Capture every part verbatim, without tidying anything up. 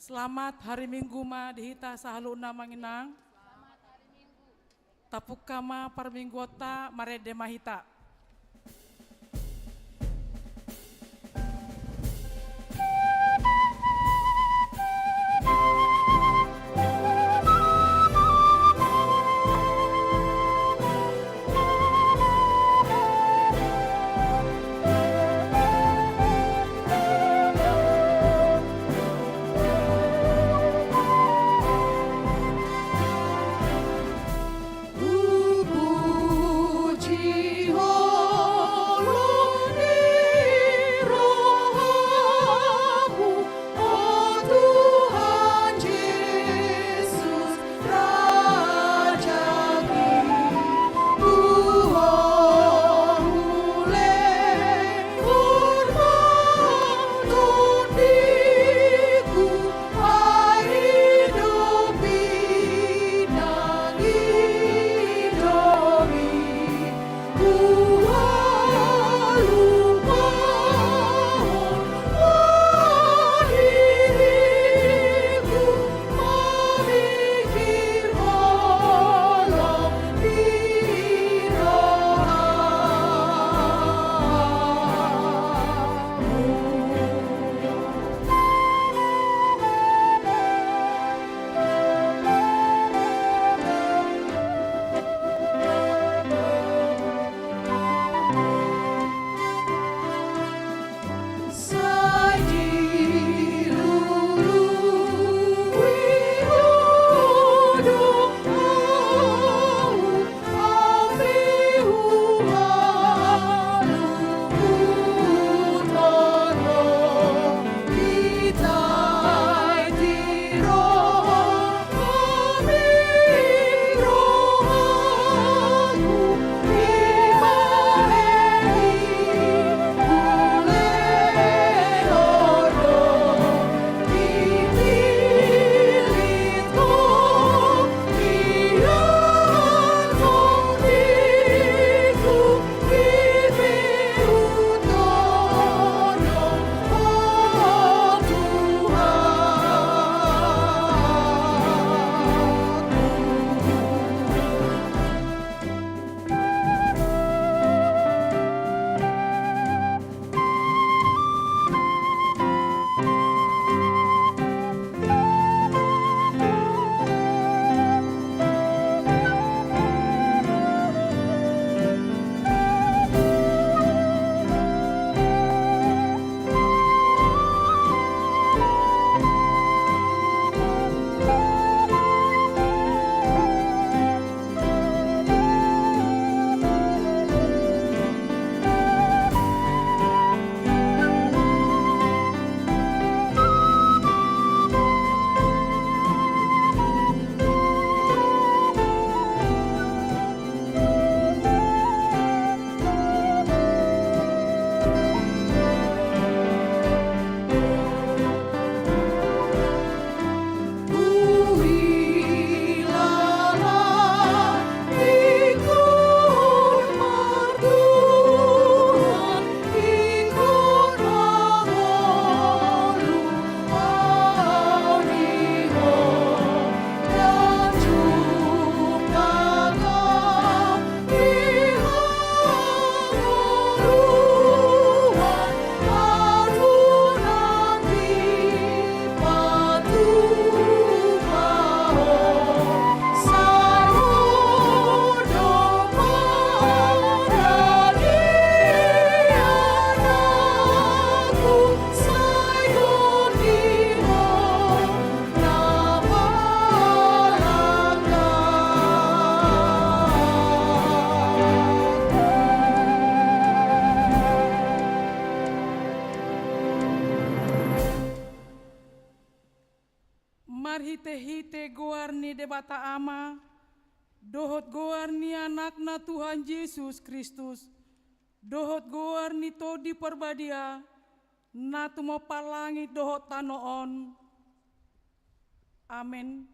Selamat hari Minggu ma di hita saluhutna, Amang Inang. Tapungka ma parmingguonta, marende ma hita. Marhitehite goar ni Debata Ama, dohot goar ni Anakna Tuhan Jesus Kristus, dohot goar ni Tondi Parbadia, na tumompa langit dohot tano on. Amen.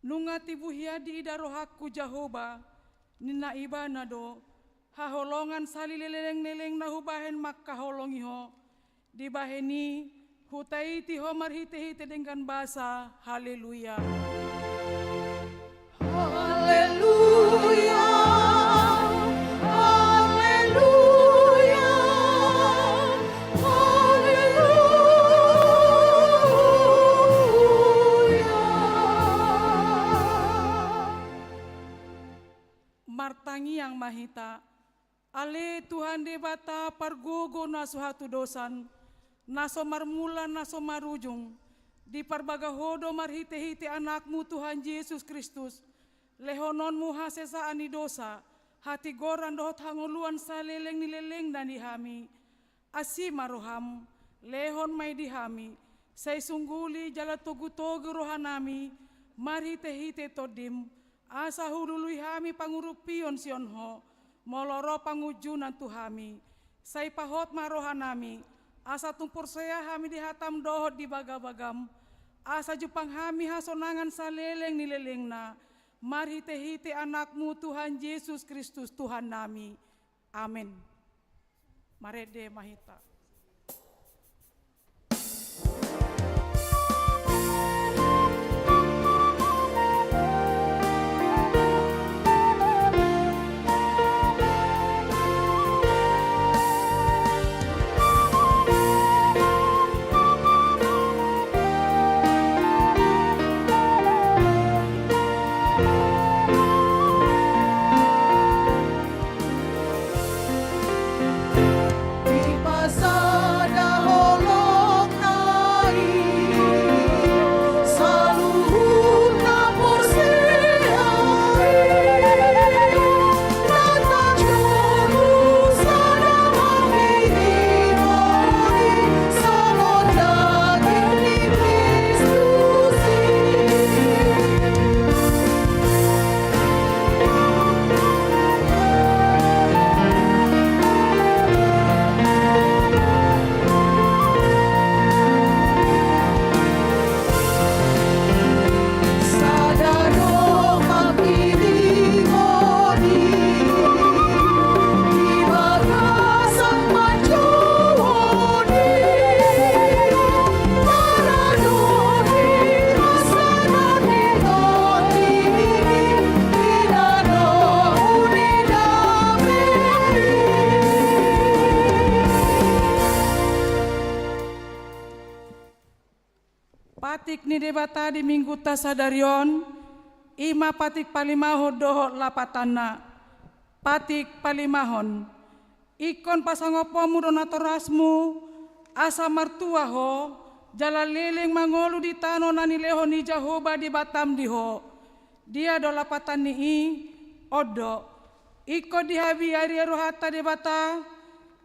Nunga tibu hian diida rohangku Jahowa, ninna Ibana do, haholongan saleleng ni lelengna hubahen mangkaholongi ho, dibahen i Hutaiti Ho marhite-hite denggan basa. Haleluya. Haleluya, haleluya, haleluya. Martangiang ma hita. Ale Tuhan Debata pargogo na so hatudosan, na so marmula na so marujung, diparbaga Ho do marhite-hite Anakmu Tuhan Jesus Kristus, lehononmu hasesaan ni dosa, hatigoran dohot hangoluan saleleng ni lelengna di hami. Asi ma roham, lehon ma i di hami, sai sungguli jala togu-togu rohanami, marhite-hite Tondim, asa hulului hami panguruppion sian Ho, molo ro pangunjunan tu hami. Sai pahot ma rohanami, asa tung porsea hami di hatam dohot di bagabagam, asa jumpang hami hasonangan saleleng ni lelengna, marhite-hite Anakmu Tuhan Jesus Kristus Tuhannami. Amen. Marende ma hita. Patik ni Debata di Minggunta sadari on, i ma patik palimahon dohot lapatanna. Patik palimahon. Ingkon pasangaponmu do natorasmu, asa martua ho, jala leleng mangolu di tano na nilehon ni Jahowa Debatam di ho. Dia do lapatan ni i? On do. Ingkon dihabiaria rohanta Debata,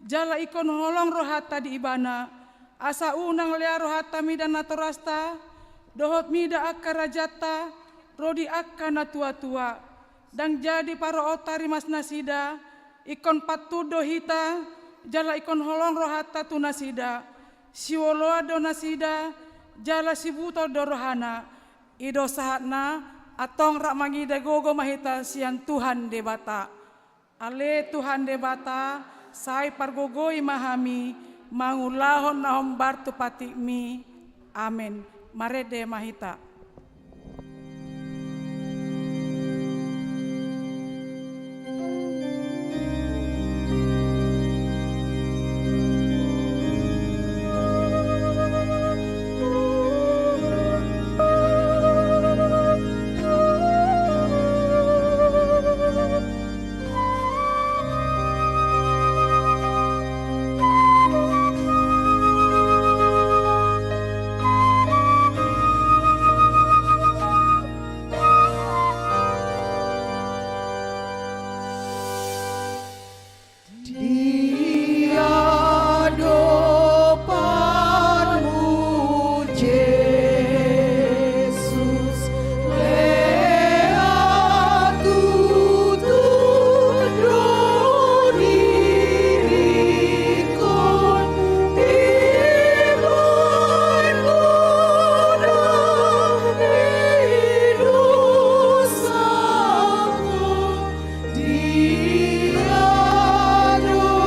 jala ingkon holong rohanta di Ibana, asa unang lea rohanta mida natorasta, dohot mida angka rajanta, ro di angka na tua-tua. Ndang jadi paroonta rimas nasida, ingkon pantun do hita, jala ingkon holong rohanta tu nasida. Sioloan do nasida, jala sibuton do rohana. I do sahatna, antong rap mangida gogo ma hita sian Tuhan Debata. Ale Tuhan Debata, sai pargogoi ma hami, mangulahon na hombar tu patikmi. Amen. Marende ma hita. Di adopanmu, Jesus, lea tutu do diringkon, ibaen muna ni dosaku. Di adopanmu,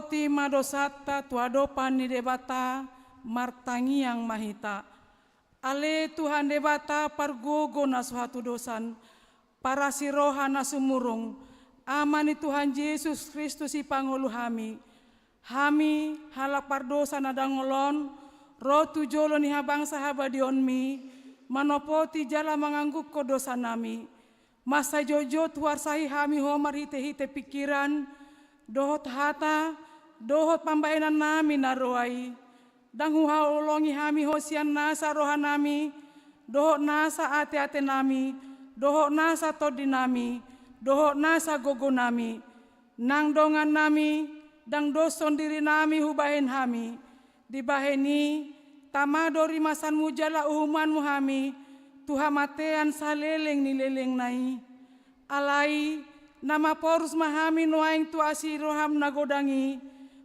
Ti ma dosanta tu adopan ni Debata, martangiang ma hita. Ale Tuhan Debata pargogo na so hatudosan, parasi roha na sumurung, Ama ni Tuhan Jesus Kristus sipangolu hami. Hami, halak pardosa na dangol on, ro tu jolo ni habangsa habadeonmi, manopoti jala manganggukko dosanami. Mansai jotjot huarsahi hami ho marhitehite pingkiran, dohot hata, dohot pambahenannami na roa i. Ndang huhaholongi hami ho sian nasa rohanami, dohot nasa ateatenami, dohot nasa tondinami, dohot nasa gogonami. Nang dongannami, ndang doshon dirinami hubahen hami. Dibahen i, tama do rimasanmu jala uhumanmu hami, tu hamatean saleleng ni lelengna i. Alai, na maporus ma hami nuaeng tu asi roham na godang i,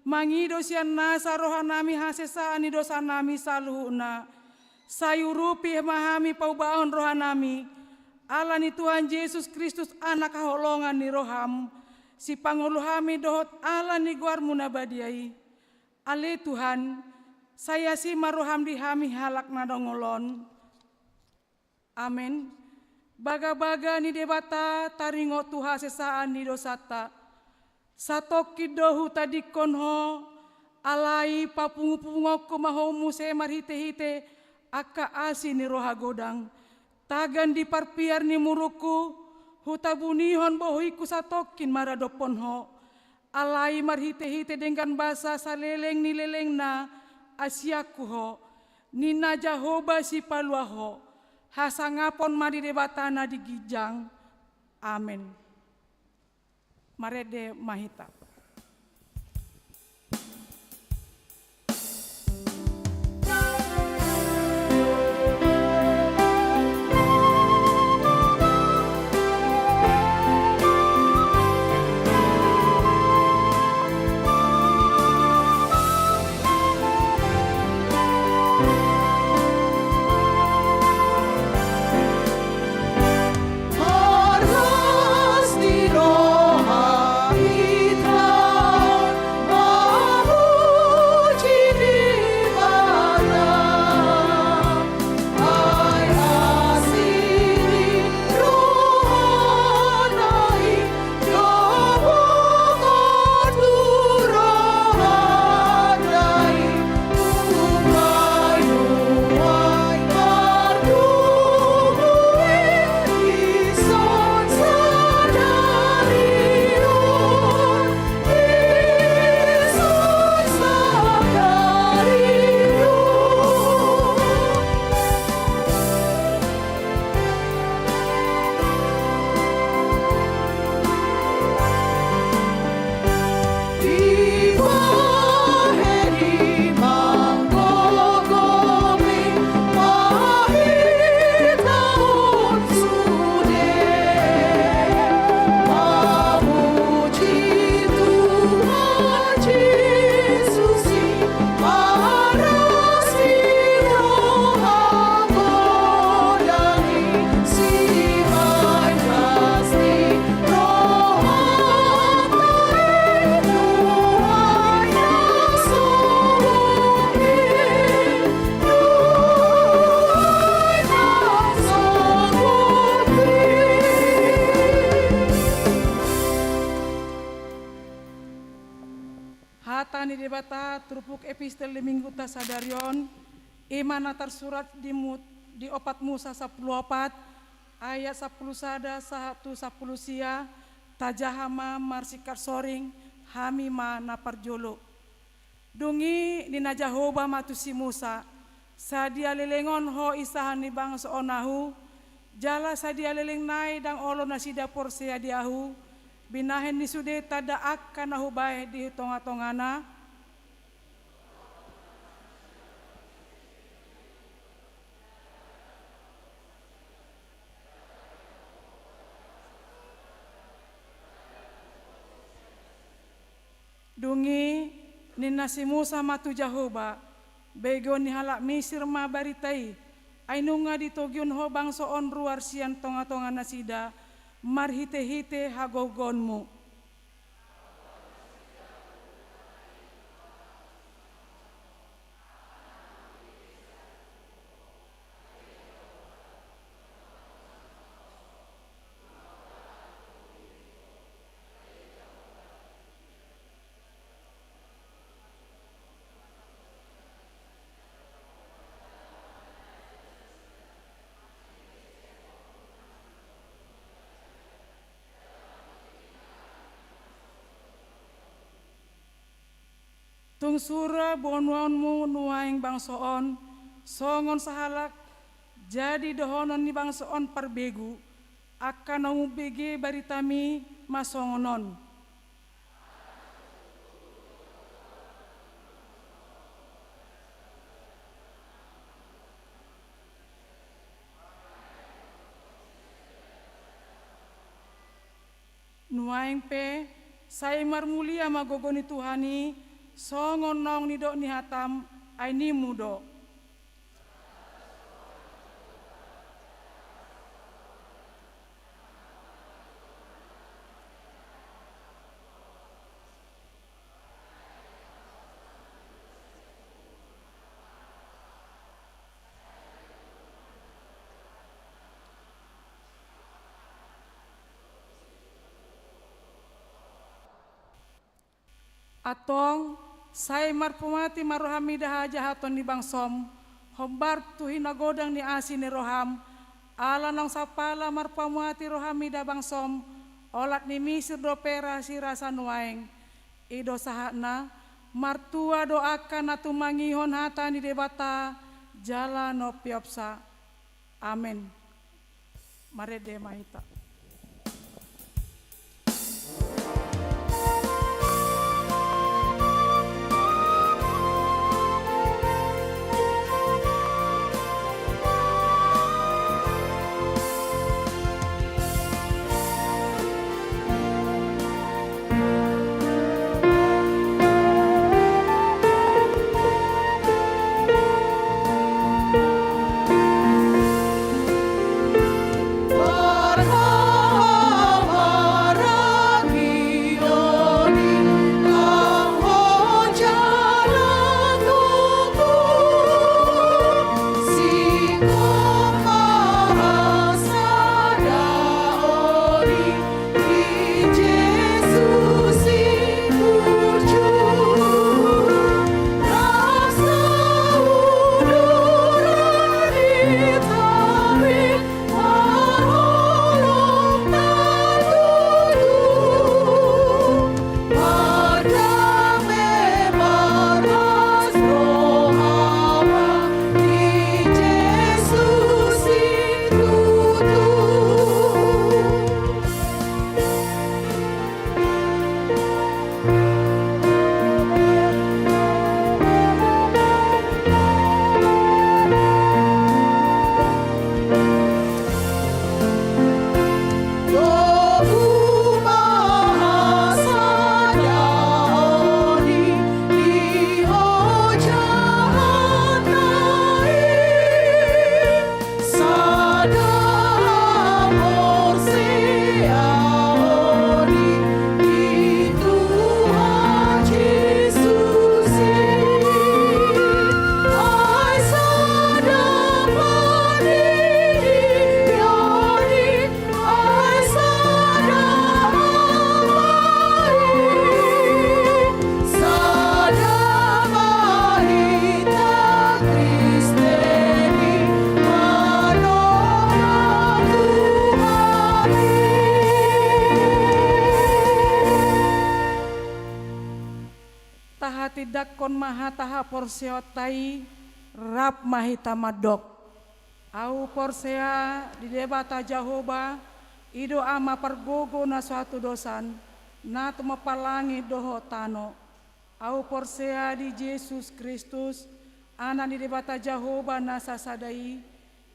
mangido sian nasa rohanami hasesaan ni dosanami saluhutna. Sai urupi ma hami paubahon rohanami, ala ni Tuhan Jesus Kristus Anak haholongan ni roham, sipangolu hami dohot ala ni goarmu na badia i. Ale Tuhan, sai asi ma roham di hami halak na dangol on. Amen. Bagabaga ni Debata taringot tu hasesaan ni dosanta. Satongkin do hutadingkon ho, alai papungupunguonku ma ho muse marhitehite angka asi ni roha godang. Tagan di parpiar ni murukku, hutabunihon bohingku satongkin maradophon ho. Alai marhitehite denggan basa saleleng ni lelengna, asianku ho, ninna Jahowa sipalua ho, hasangapon ma di Debata na di ginjang. Amen. Marende ma hita. Hata ni Debata turpuk epistel di mingguta sadari on, i ma na tarsurat di mu-, di opat Musa sampulu opat, ayat sampulu sada sahat tu sampulu sia, tajaha ma marsingkat soring, hami ma na parjolo. Dung i ninna Jahowa ma tu si Musa, sadia leleng on ho insahan ni bangso on ahu, jala sadia leleng nai ndang olo nasida porsea di ahu, binahen ni sude tanda angka na hubahen di tongatongana. Dung i ninna si Musa ma tu Jahowa, begeon ni halak Misir ma barita i, ai nunga ditogihon ho bangso on ruar sian tongatonga nasida, marhitehite hagogoonmu. Tung sura boanon-boanonmu nuaeng bangso on, songon sahalak, jadi dohonon ni bangso on parbegu, angka na umbege baritami ma songon on. Nuaeng pe, sai marmulia ma gogo ni Tuhan i, songon naung nidok ni hatam, ai ninmu do. Antong, sai marpamuati ma rohamida hajahaton ni bangsom, hombar tu hinagodang ni asi ni roham, ala naung sampala marpamuati rohamida bangsom, olat ni misir dope rasirasa nuaeng. I do sahatna, martua do angka na tumangihon hata ni Debata, jala nompiopsa. Amen. Marende ma hita. Tahatindangkon ma hata haporseaonta i, rap ma hita mandok. Ahu porsea di Debata Jahowa, i do Ama pargogo na so hatudosan, na tumompa langit dohot tano. Ahu porsea di Jesus Kristus, Anak ni Debata Jahowa na sasada i,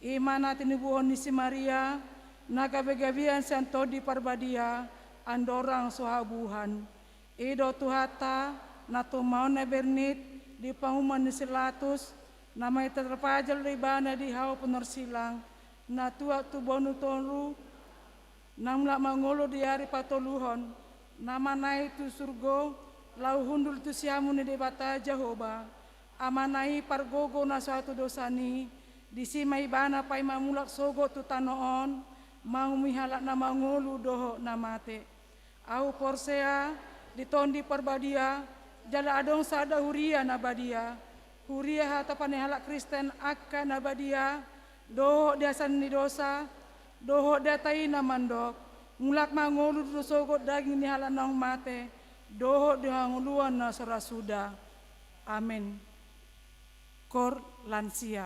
i ma na tinubuhon ni si Maria, na gabegabean sian Tondi Parbadia, andorang so habuhan. I do Tuhanta, na tumaon na bernit di panguhuman ni si Latus, na marhite tarpajal do ibana di hau ponorsilang, na tuat tu banua toru, na mulak mangolu di ari patoluhon, na manaek tu surgo, laho hundul tu siamun ni Debata Jahowa, Amana i pargogo na so hatudosan i, disi ma ibana paima mulak sogot tu tano on, mangumui halak na mangolu dohot na mate. Ahu porsea di Tondi Parbadia, jala adong sada huria na badia, huria hatopan ni halak Kristen angka na badia, dohot di hasesaan ni dosa, dohot di hata i na mandok, mulak ma ngolu do sogot daging ni halak naung mate, dohot di hangoluan na so ra suda. Amen. Koor lansia.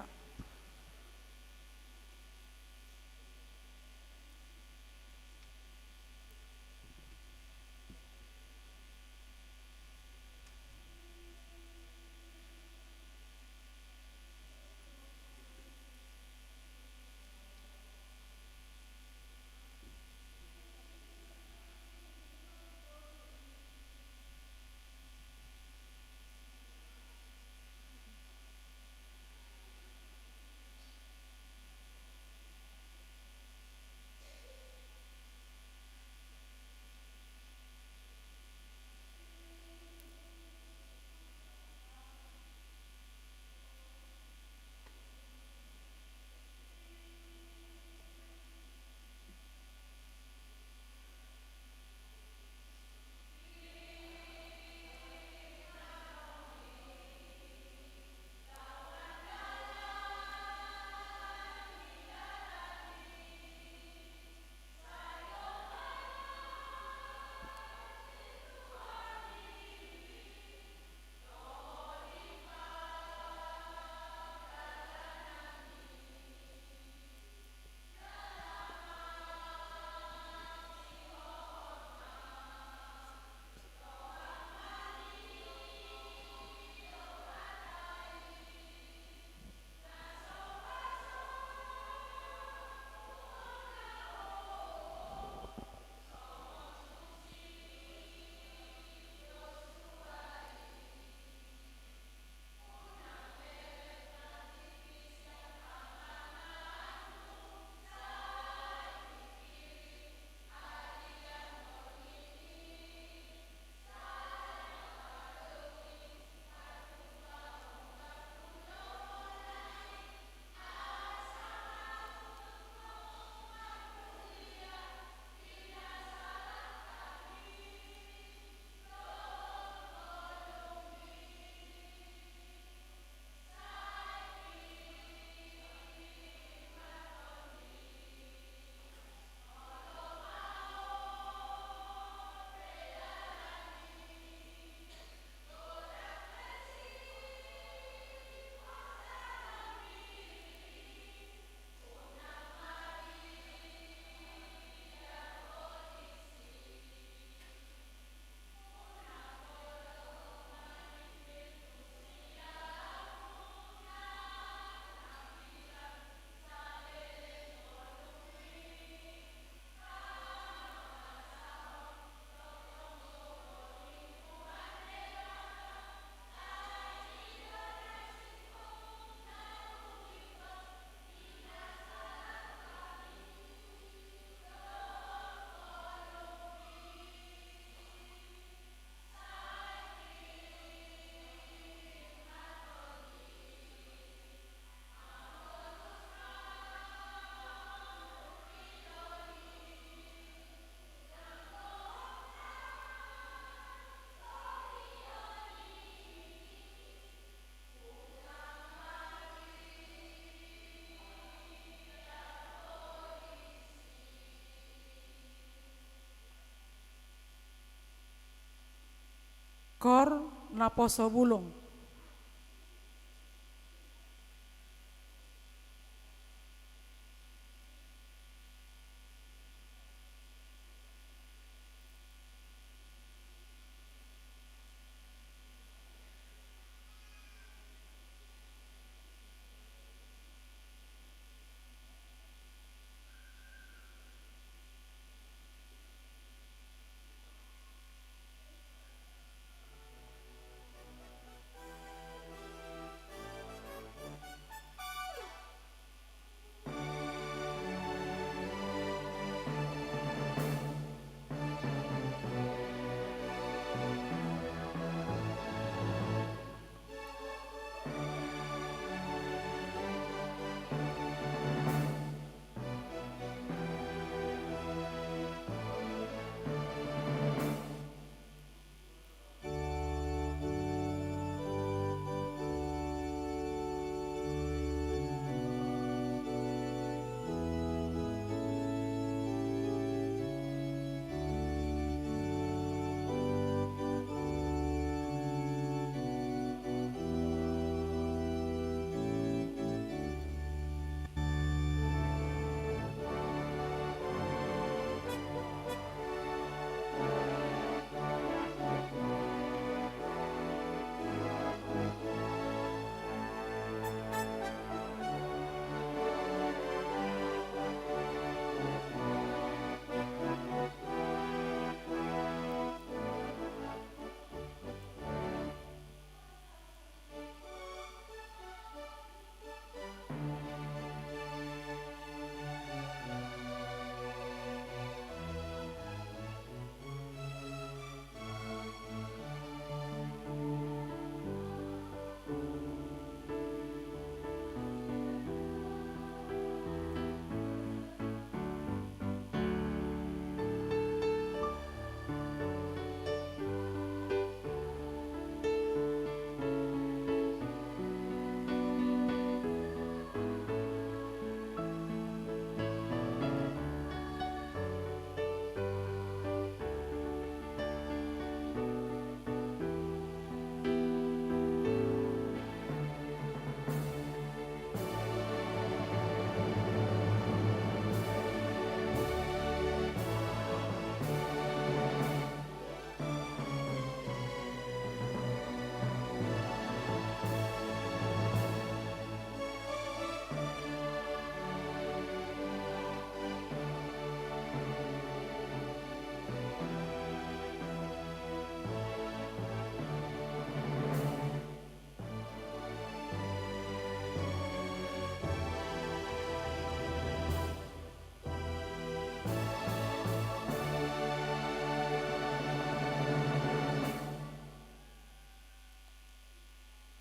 Koor naposo bulung.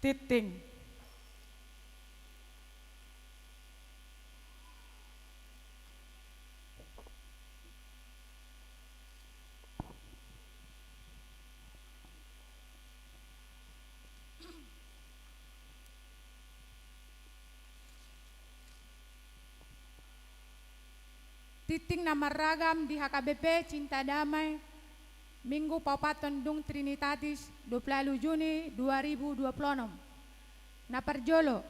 Tingting. Tingting na marragam di H K B P Cinta Damai, Minggu paopathon dung Trinitatis, dua puluh walu Juni dua ribu dua puluh onom. Na parjolo,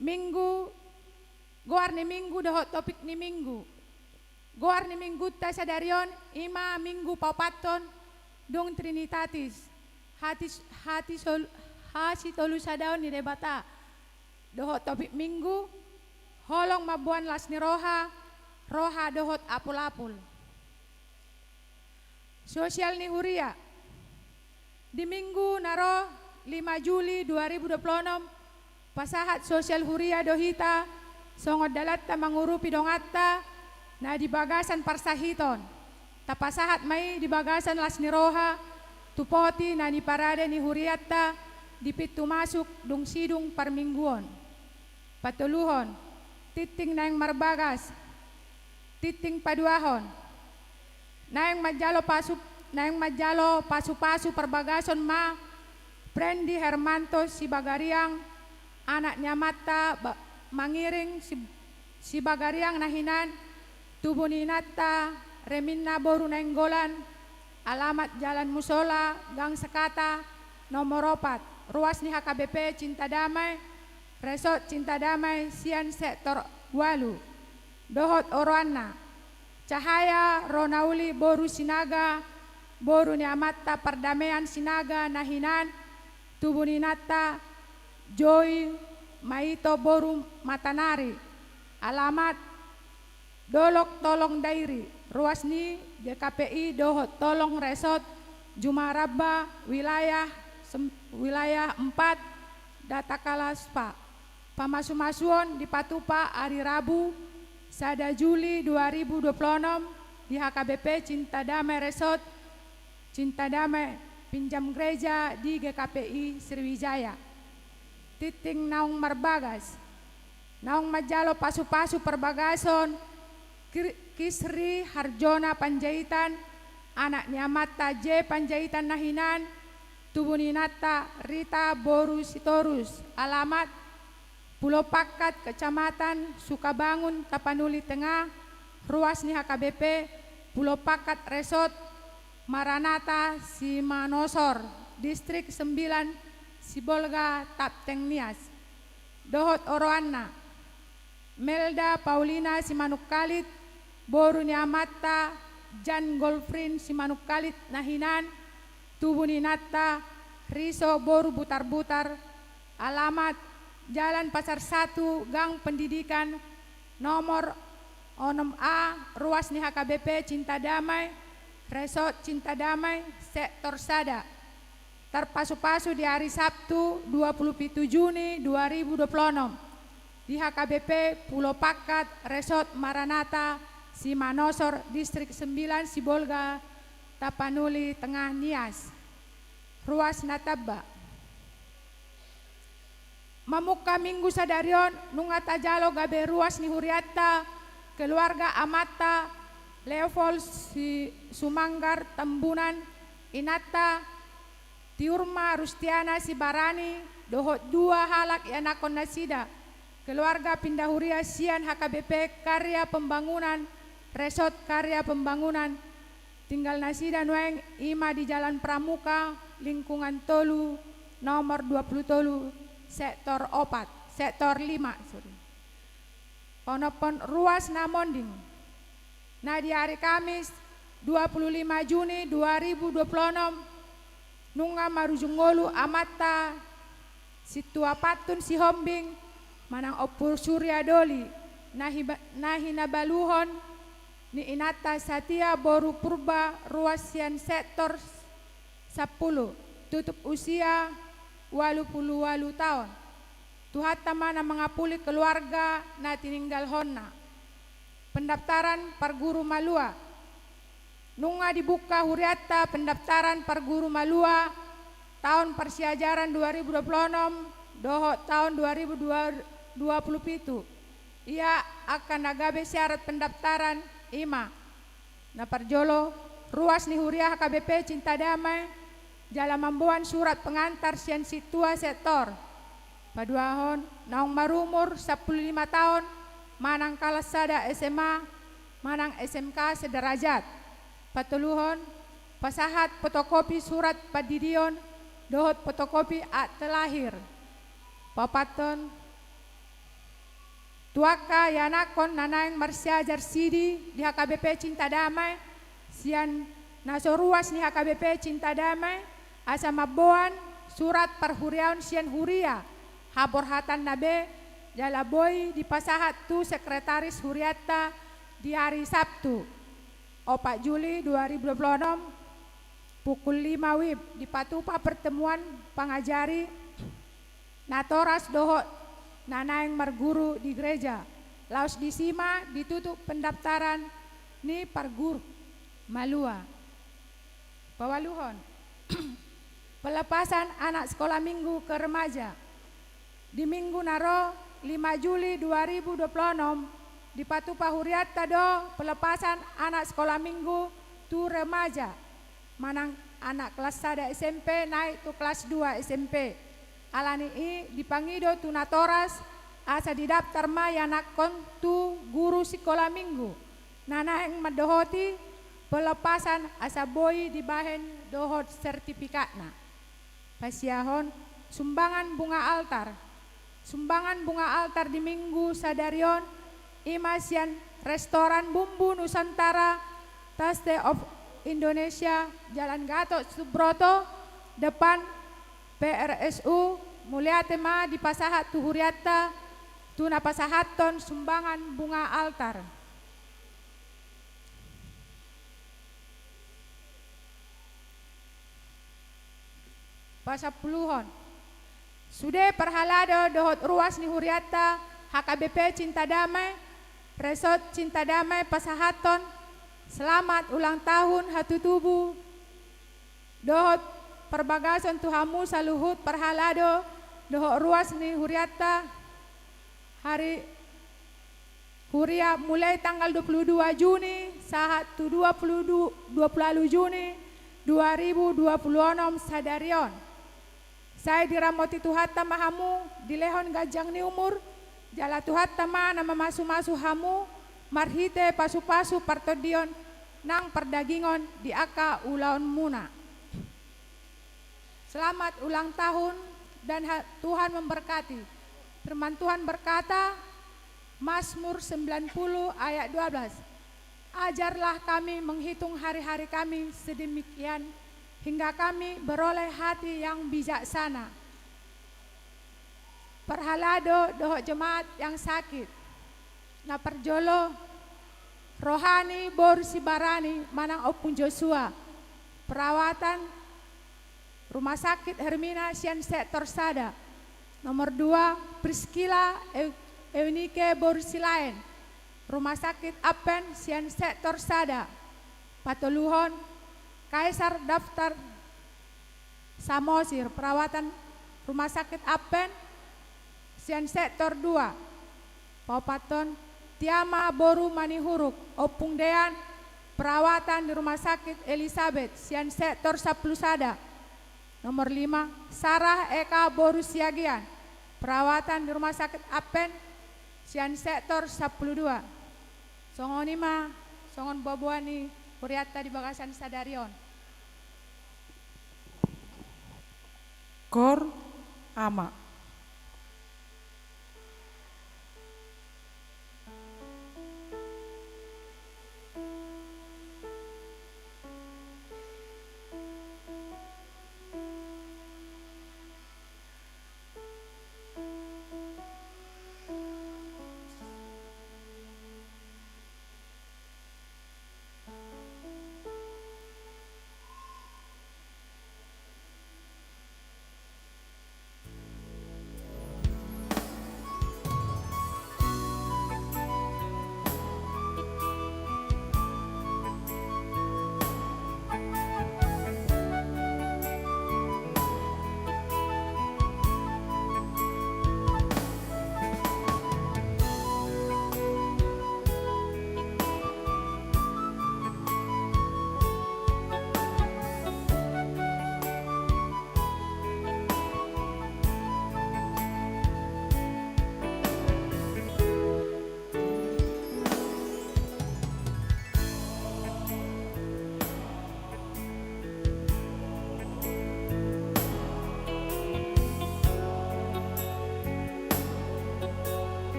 Minggu, goar ni Minggu dohot topik ni Minggu. Goar ni Minggunta sadari on i ma Minggu paopathon dung Trinitatis, hati, hati sol-, hasitolusadaon ni Debata. Dohot topik Minggu, holong mamboan las ni roha, roha dohot apul-apul. Sosial ni huria. Di Minggu na ro, lima Juli dua ribu dua puluh onom, pasahat sosial huria do hita, songon dalanta mangurupi donganta na di bagasan parsahiton. Tapasahat ma i di bagasan las ni roha, tu poti na niparade ni hurianta, di pintu masuk dung sidung parmingguon. Patoluhon, tingting naeng marbagas. Tingting paduahon, naeng manjalo pasu, naeng manjalo pasu-pasu parbagason ma Prendi Hermanto Sibagariang, anak ni amanta Ba-, Mangiring Si-, Sibagariang na hinan, tubu ni inanta Reminna boru Nainggolan, alamat Jalan Musola, Gang Sekata, nomor opat, ruas ni H K B P Cinta Damai, Resort Cinta Damai sian sektor walu. Dohot oroanna, Cahaya Ronauli boru Sinaga, boru ni amanta Pardamean Sinaga na hinan, tubu ni inanta Joy Maito boru Matanari, alamat Dolok Tolong Dairi, ruas ni G K P I dohot Tolong Resort Jumaramba, wilayah sem-, wilayah empat, Data Kalaspa. Pamasu-masuon dipatupa ari Rabu, sada Juli dua ribu dua puluh onom, di H K B P Cinta Damai Resort, Cinta Damai, Pinjam Gereja di G K P I Sriwijaya. Tingting naung marbagas. Naung manjalo pasu-pasu parbagason, Kir-, Kisri Harjona Panjaitan, anak ni amanta J Panjaitan na hinan, tubu ni inanta Rita boru Sitorus, alamat Pulo Pakkat, Kecamatan Sukabangun, Tapanuli Tengah, ruas ni H K B P Pulo Pakkat Resort, Maranata Simanosor, Distrik Sembilan, Sibolga, Tapteng Nias. Dohot oroanna, Melda Paulina Simanungkalit, boru ni amanta Jan Golfrin Simanungkalit na hinan, tubu ni inanta Riso boru Butarbutar, alamat Jalan Pasar Satu, Gang Pendidikan, nomor onom A, ruas ni H K B P Cinta Damai, Resort Cinta Damai, sektor sada. Tarpasu-pasu di ari Sabtu, dua puluh pitu Juni dua ribu dua puluh onom, di H K B P Pulo Pakkat, Resort Maranata Simanosor, Distrik Sembilan, Sibolga, Tapanuli Tengah Nias. Ruas na tamba. Mamungka Minggu sadari on, nunga tajalo gabe ruas ni hurianta, keluarga amanta Leopold Si-, Sumanggar Tambunan, inanta Tiurma Rustiana Sibarani, dohot dua halak ianakhon nasida, keluarga pinda huria sian H K B P Karya Pembangunan, Resort Karya Pembangunan, tinggal nasida nuaeng i ma di Jalan Pramuka, Lingkungan Tolu, nomor dua puluh tolu, sektor opat, sektor lima, sorry. Panompon ruas na monding. Na di ari Kamis, dua puluh lima Juni dua ribu dua puluh onom, nunga marujung ngolu amanta Sintua Pantun Sihombing manang Ompu Surya Doli, na hiba-, na hinabaluhon ni inanta Satia boru Purba, ruas sian sektor sampulu, tutup usia ualu pulu ualu taon. Tuhanta ma na mangapuli keluarga na tininggalhonna. Pendaftaran parguru malua. Nunga dibuka hurianta pendaftaran parguru malua taon parsiajaran dua ribu dua puluh enam dohot taon dua ribu dua puluh pitu. Ia angka na gabe syarat pendaftaran i ma: na parjolo, ruas ni huria H K B P Cinta Damai jala mamboan surat pengantar sian sintua sektor. Paduahon, naung marumur sampulu lima taon manang kalas sada S M A manang S M K sederajat. Patoluhon, pasahat fotokopi surat pandidion dohot fotokopi akte lahir. Paopathon, tu angka ianakhon na naeng marsiajar sidi di H K B P Cinta Damai sian na so ruas ni H K B P Cinta Damai, asa mamboan surat parhuriaon sian huria haborhatanna be, jala boi dipasahat tu sekretaris hurianta di ari Sabtu, opat Juli dua ribu dua puluh enam, pukul lima wib, dipatupa pertemuan pangajari natoras dohot na naeng marguru di gereja. Laos disi ma ditutup pendaftaran ni parguru. Malua. Paualuhon, pelepasan anak sekolah minggu ke remaja. Di minggu na ro, lima Juli dua ribu dua puluh enam, dipatupa hurianta do pelepasan anak sekolah minggu tu remaja, manang anak kelas sada S M P naik tu kelas dua S M P. Alani i dipangido tu natoras asa didaftar ma ianakhon tu guru sikola minggu na naeng mandohoti pelepasan asa boi dibahen dohot sertifikatna. Pasiahon, sumbangan bunga altar. Sumbangan bunga altar di minggu sadari on i ma sian Restoran Bumbu Nusantara, Taste of Indonesia, Jalan Gatot Subroto, depan P R S U. Mauliate ma dipasahat tu hurianta tu na pasahathon sumbangan bunga altar. Pasampuluhon. Sude parhalado dohot ruas ni hurianta H K B P Cinta Damai, Resort Cinta Damai pasahathon selamat ulang tahun hatutubu dohot parbagason tu hamu saluhut parhalado dohot ruas ni hurianta, hari huria mulai tanggal dua puluh dua Juni sahat tu dua puluh dua, dua puluh ualu Juni dua ribu dua puluh onom sadari on. Sai diramoti Tuhanta ma hamu, dilehon ganjang ni umur, jala Tuhanta ma na mamasumasu hamu marhite pasupasu partondion nang pardagingon di angka ulaonmuna. Selamat ulang tahun dan ha-, Tuhan memberkati. Firman Tuhan berkata, Mazmur sembilan puluh ayat dua belas, "Ajarlah kami menghitung hari-hari kami sedemikian, hingga kami beroleh hati yang bijaksana." Parhalado dohot jemaat yang sakit. Na parjolo, roha ni boru Sibarani manang Ompung Joshua, perawatan Rumah Sakit Hermina sian sektor sada. Nomor dua, Priskila Eu-, Eunike boru Silaen, Rumah Sakit Advent sian sektor sada. Patoluhon, Kaisar Daftar Samosir, perawatan Rumah Sakit Advent sian sektor dua. Paopathon, Tiama boru Manihuruk, Ompung Dean, perawatan di Rumah Sakit Elizabeth sian sektor sampulu sada. Nomor lima, Sarah Eka boru Siagian, perawatan di Rumah Sakit Advent sian sektor sampulu dua. Songon i ma, songon boaboa ni hurianta di bagasan sadari on. Kor, Ama.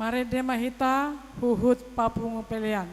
Marende ma hita huhut papungu pelean.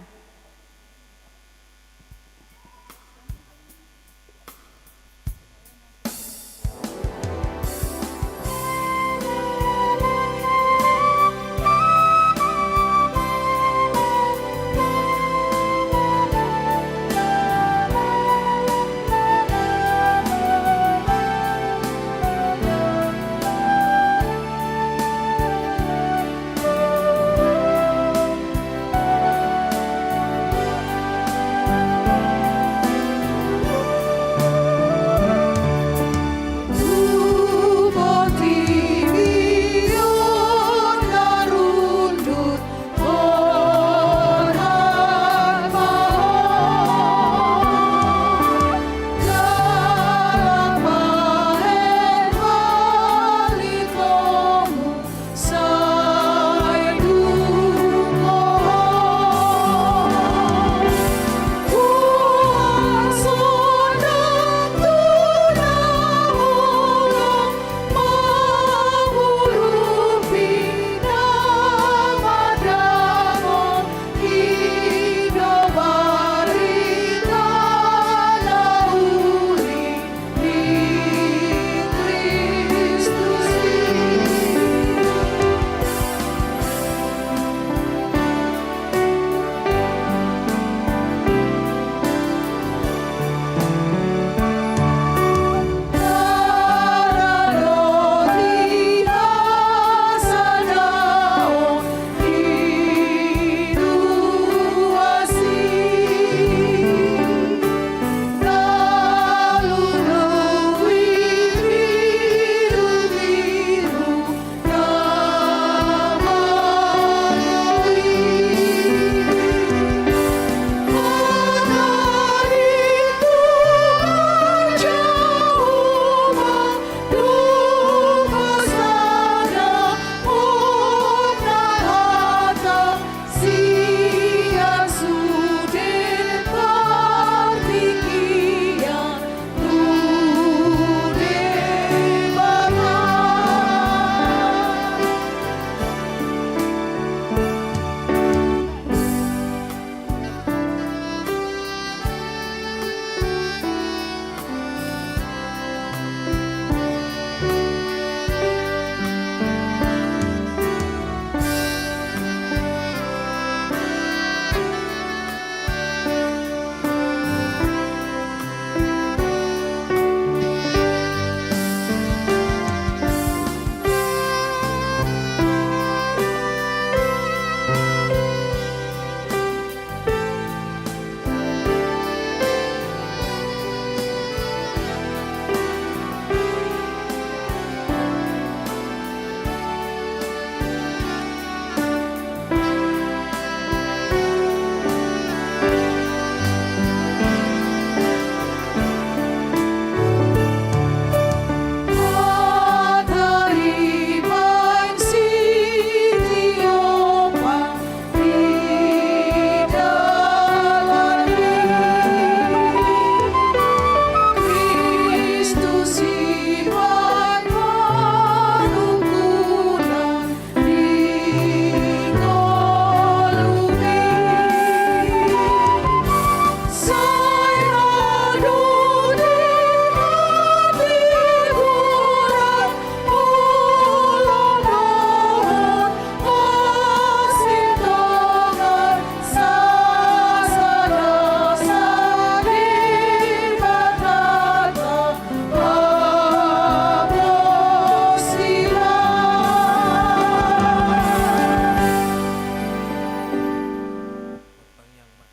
Martangiang ma,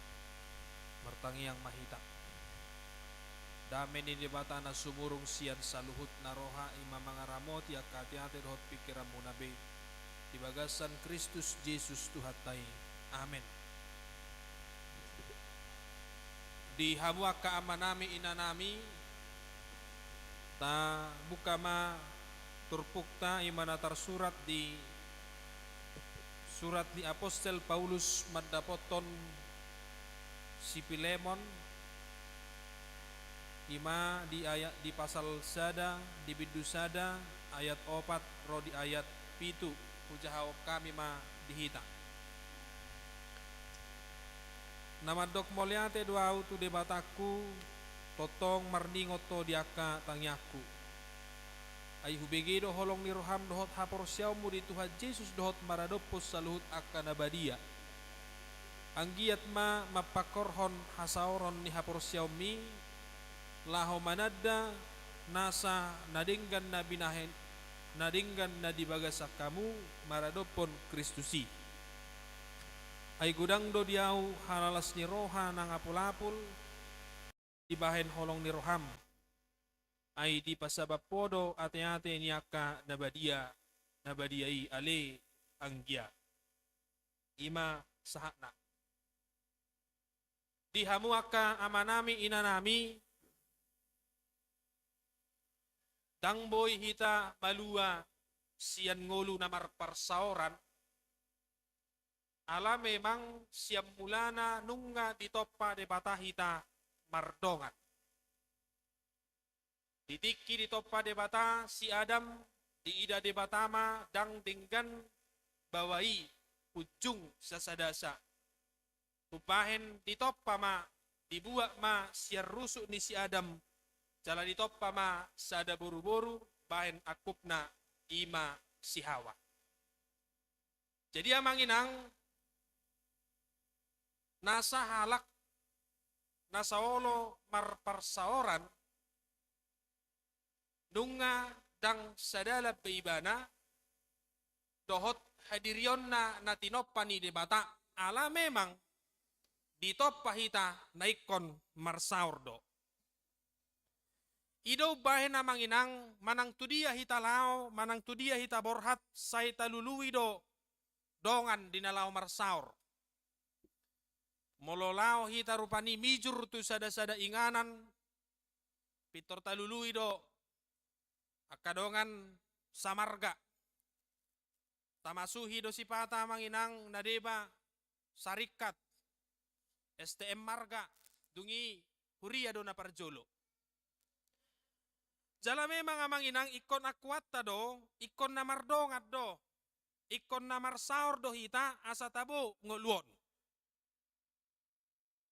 martangiang ma hita. Dame ni Debata na sumurung sian saluhutna roha i ma mangaramoti angka ateate dohot pingkiranmuna be di bagasan Kristus Jesus Tuhanta i. Amen. Di hamu angka amanami, inanami, tabuka ma turpukta, i ma na tarsurat di surat ni apostel Paulus mandapothon si Pilemon, i ma di ayat, di pasal sada, di bindu sada, ayat opat ro di ayat pitu. Hujahahon hami ma di hita. Na mandok mauliate do ahu tu Debatangku, tongtong marningot ho di angka tangiangku. Ai hubege do holong ni roham dohot haporseaonmu di Tuhan Jesus dohot maradophon saluhut angka na badia. Anggiat ma mampangkorhon hasaoron ni haporseaonmi, laho mananda nasa na denggan na binahen, na denggan na di bagasan hamu maradophon Kristus i. Ai godang do di ahu halalas ni roha nang apulapul, dibahen holong ni roham. Ai dipasabap ho do ateate ni angka na badia, na badia i ale anggia. I ma sahatna. Di hamu angka amanami inanami, ndang boi hita malua sian ngolu na marparsaoran, ala memang sian mulana nunga ditompa Debata hita mardongan. Di tingki ditompa Debata si Adam, diida Debata ma ndang denggan baoa i punjung sasadasa. Umbahen ditompa ma, dibuat ma sian rusuk ni si Adam, jala ditompa ma sada boruboru bahen angkupna, i ma si Hawa. Jadi amang inang, nasa halak nasa olo marparsaoran, nunga ndang sadalan be ibana dohot hadirionna na tinompa ni Debata, ala memang ditompa hita na ingkon marsaor do. I do umbahen amang inang, manang tu dia hita laho, manang tu dia hita borhat, sai talului do dongan di na laho marsaor. Molo laho hita rupani mijur tu sadasada inganan, pintor talului do angka dongan samarga. Tamasuhi do sipata amang inang na deba saringkat, S T M marga, dung i huria do na parjolo. Jala memang amang inang ingkon akuanta do, ingkon na mardongan do, ingkon na marsaor do hita asa tabo ngolu on.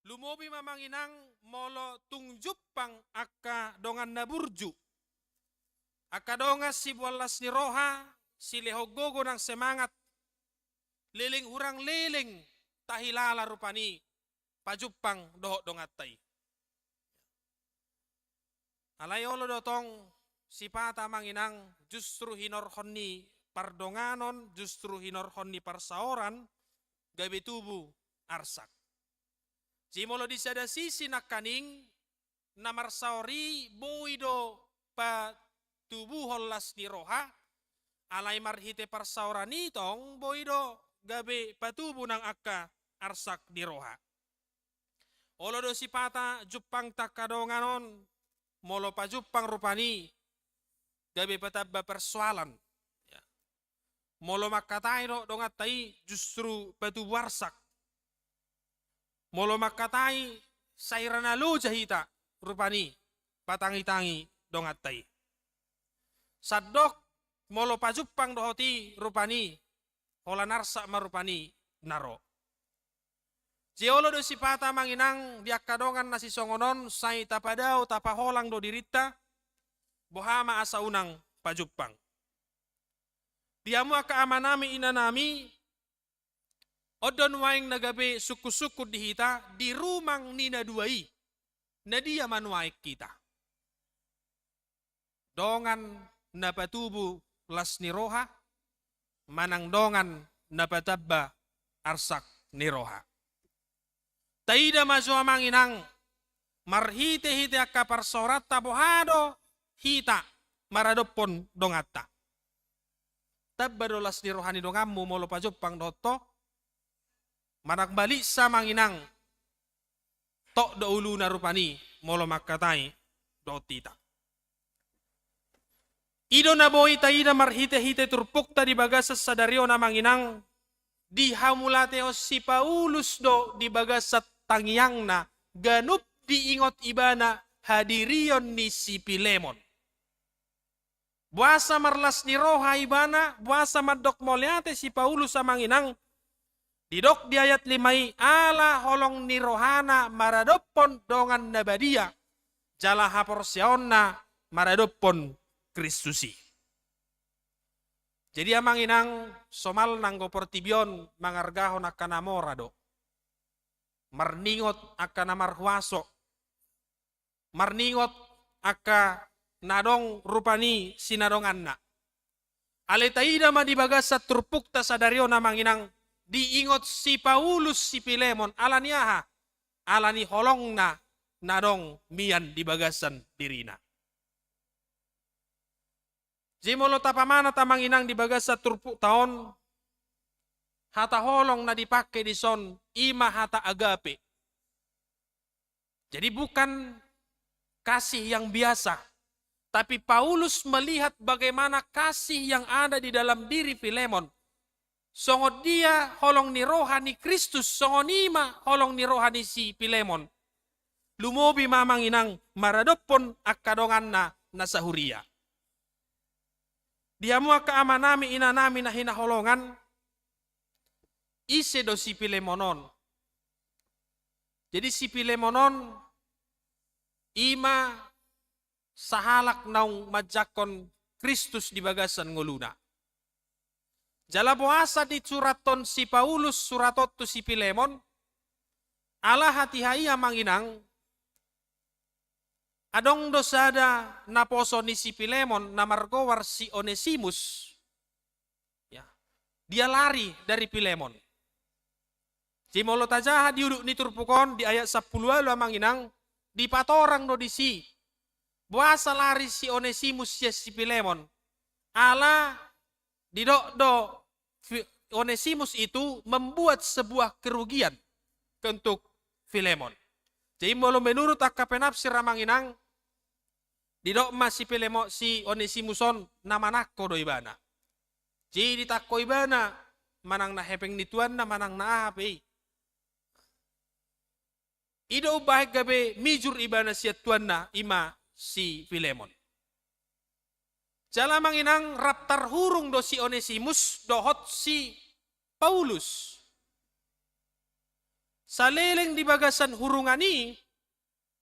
Lumobi ma amang inang molo tung jumpang angka dongan na burju, angka dongan siboan las ni roha, silehon gogo nang semangat, leleng hurang leleng tahilala rupani pajumpang dohot donganta i. Alai olo do tong sipata amang inang justru hinorhon ni pardonganon, justru hinorhon ni parsaoran, gabe tubu arsak. Jadi molo di sada sisi nangkaning, na marsaor i boi do patubuhon las ni roha, alai marhite parsaoran i tong boi do gabe patubu nang angka arsak ni roha. Olo do sipata jumpangta angka dongan on, molo pajumpang rupani gabe patamba persoalan. Ya. Molo mangkatai do donganta i justru patubu arsak. Molo mangkatai sai ra na loja hita rupani patangitangi donganta i. Sandok molo pajumpang dohot i rupani holan arsak ma rupani na ro. Jadi olo do sipata amang inang di angka dongan na sisongon on sai tapadao tapaholang do dirinta, boha ma asa unang pajumpang. Di hamu angka amanami inanami, on do nuaeng na gabe sungkunsungkun di hita di rumang ni na dua i, na dia ma nuaeng hita? Dongan na patubu las ni roha, manang dongan na patamba arsak ni roha? Taida ma jo amang inang, marhitehite angka parsaoranta boha do hita maradophon donganta. Tamba do las ni roha ni donganmu molo pajumpang dohot ho? Manang baliksa amang inang, tok do uluna rupani molo mangkatai dohot hita? I do na boi taida marhitehite turpukta di bagasan sadari on amang inang, dihamauliatehon si Paulus do di bagasan tangiangna ganup diingot ibana hadirion ni si Pilemon. Boasa marlas ni roha ibana, boasa mandok mauliate si Paulus amang inang, Didok di ayat lima i, ala holong ni rohana maradophon dongan na badia, jala haporseaonna maradophon Kristus i. Jadi amang inang, somal nanggo portibi on mangargahon angka na mora do. Marningot angka na marhuaso. Marningot angka na adong rupani sinadonganna. Alai taida ma di bagasan turpukta sadari on amang inang, diingot si Paulus si Pilemon, ala ni aha? Ala ni holongna na adong mian di bagasan dirina. Jadi molo tapamanat amang inang di bagasan turpukta on, hata holong na dipake dison, i ma hata agape. Jadi bukan kasih yang biasa, tapi Paulus melihat bagaimana kasih yang ada di dalam diri Filemon. Songon dia holong ni roha ni Kristus, songon i ma holong ni roha ni si Filemon. Lumobi ma amang inang maradophon angka donganna na sahuria. Di hamu angka amanami inanami na hinaholongan, ise do si Filemon on? Jadi si Filemon on i ma sahalak naung manjangkon Kristus di bagasan ngoluna. Jala boasa disurathon si Paulus surat on tu si Filemon? Ala hatiha i amang inang, adong do sada naposo ni si Filemon na margoar si Onesimus. Ya. Dia lari dari Filemon. Jadi molo tajaha di udut ni turpuk on di ayat sampulu ualu amang inang, dipatorang do disi boasa lari si Onesimus sian si Filemon. Ala didok do Fi-, Onesimus itu membuat sebuah kerugian untuk Filemon. Jadi molo menurut angka penafsir amang inang, didok ma si Filemon, si Onesimus on na manangko do ibana. Jadi ditangko ibana manang na hepeng ni tuanna manang na aha pe i. I do umbahen gabe mijur ibana sian tuanna, i ma si Filemon. Jala amang inang, rap tarhurung do si Onesimus dohot si Paulus. Saleleng di bagasan hurungan i,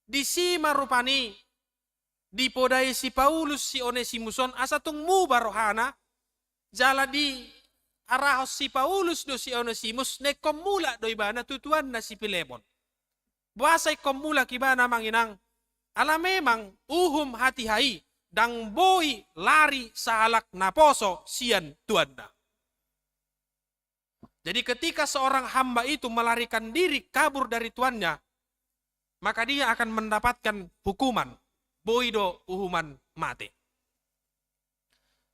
disi ma rupani dipodai si Paulus si Onesimus on asa tung muba rohana, jala diarahon si Paulus do si Onesimus, na ingkon mulak do ibana tu tuanna si Filemon. Boasa ingkon mulak ibana amang inang? Ala memang uhum hatiha i ndang boi lari sahalak naposo sian tuanna. Jadi ketika seorang hamba itu melarikan diri kabur dari tuannya, maka dia akan mendapatkan hukuman, boi do uhuman mate.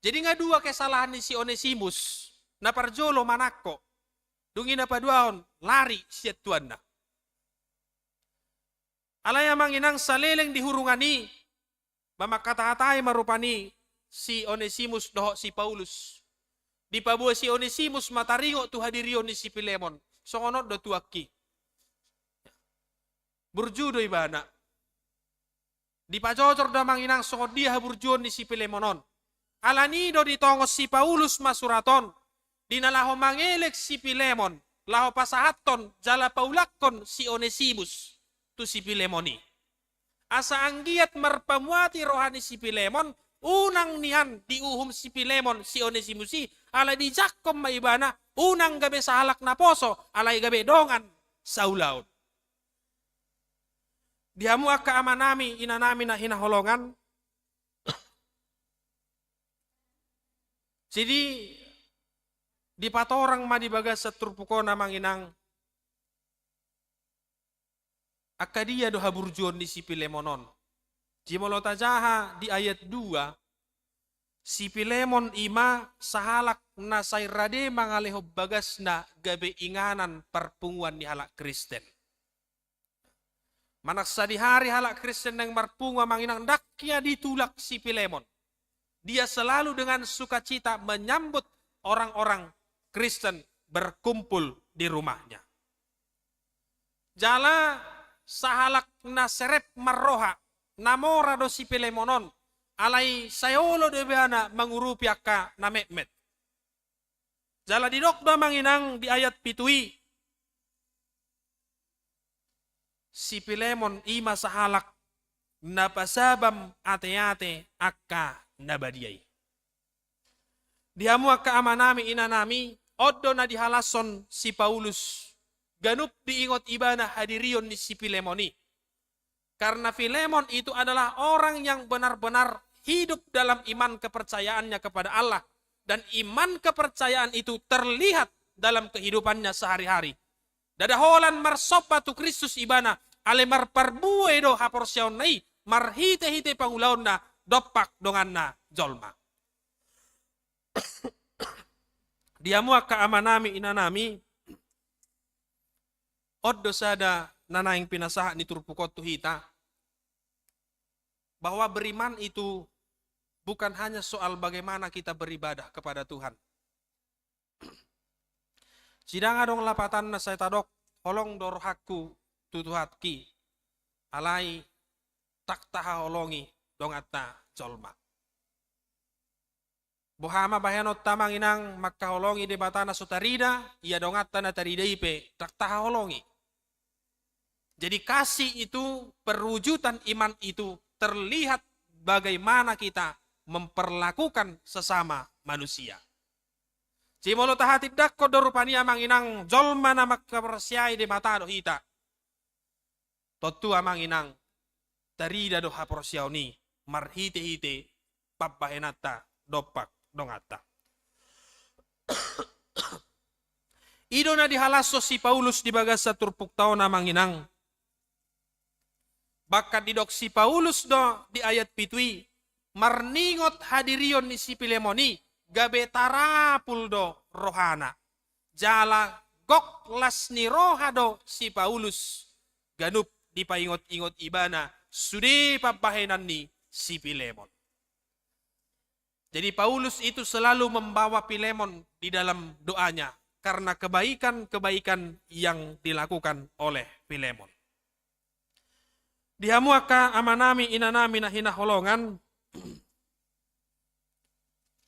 Jadi nga dua kesalahan ni si Onesimus, na parjolo manangko, dung i na paduahon lari sian tuanna. Alai amang inang, saleleng di hurungan i, mamangkatahatai ma rupani si Onesimus dohot si Paulus. Dipaboa si Onesimus ma taringot tu hadirion ni si Filemon. Songon on do tu angki. Burju do ibana. Dipajojor do amang inang songon dia haburjuon ni si Filemon on. Alani do ditongon si Paulus ma surat on, di na laho mangelek si Filemon, laho pasahathon jala paulakkon si Onesimus tu si Filemon i. Asa anggiat marpamuati roha ni si Filemon, unang nian diuhum si Filemon si Onesimus i, ala dijangkon ma ibana, unang gabe sahalak naposo, alai gabe dongan saulaon. Di hamu angka amanami, inanami na hinaholongan, jadi dipatorang ma di bagasan turpuk on amang inang, angka dia do haburjuon ni si Filemon on. Jadi molo tajaha di ayat dua, si Filemon i ma sahalak na sai rade mangalehon bagasna gabe inganan parpunguan ni halak Kristen. Manang sadihari halak Kristen naeng marpungu amang inang, ndang ia ditulak si Filemon. Dia selalu dengan sukacita menyambut orang-orang Kristen berkumpul di rumahnya. Jala sahalak na serep marroha, na mora do si Filemon on, alai sai olo do ibana mangurupi angka na metmet. Jala didok do amang inang di ayat pitu i, si Pilemon i ma sahalak na pasabam ate-ate angka na badia i. Di hamu angka amanami inanami, on do na dihalashon si Paulus, ganup diingot ibana hadirion ni si Pilemon i. Karena Filemon itu adalah orang yang benar-benar hidup dalam iman kepercayaannya kepada Allah, dan iman kepercayaan itu terlihat dalam kehidupannya sehari-hari. Ndada holan marsomba tu Kristus ibana, alai marparbue do haporseaonna i marhite-hite pangulaonna dompak donganna jolma. Di hamu angka amanami inanami, on do sada na naeng pinasahat ni turpuk on tu hita, bahwa beriman itu bukan hanya soal bagaimana kita beribadah kepada Tuhan. Sidang adong lapatanna sai tadok, holong do rohangku tu Tuhanki, alai ndang tahaholongi donganta jolma. Boha ma bahenonta amang inang, mangkaholongi Debata na so tarida, ia donganta na tarida i pe ndang tahaholongi. Jadi kasih itu, perwujudan iman itu terlihat bagaimana kita memperlakukan sesama manusia. Jadi molo tahatindangkon do rupani amang inang jolma na mangkaporseai Debata do hita, tontu amang inang tarida do haporseaon i marhite-hite pambahenanta dompak donganta. I do na dihalashon si Paulus di bagasan turpukta on amang inang. Bahkan didok si Paulus do di ayat pitu i, marningot hadirion ni si Pilemon i gabe tarapul do rohana. Jala gok las ni roha do si Paulus ganup dipaingot-ingot ibana sude pambahenan ni si Pilemon. Jadi Paulus itu selalu membawa Filemon di dalam doanya karena kebaikan-kebaikan yang dilakukan oleh Filemon. Di hamu angka amanami inanami na hinaholongan,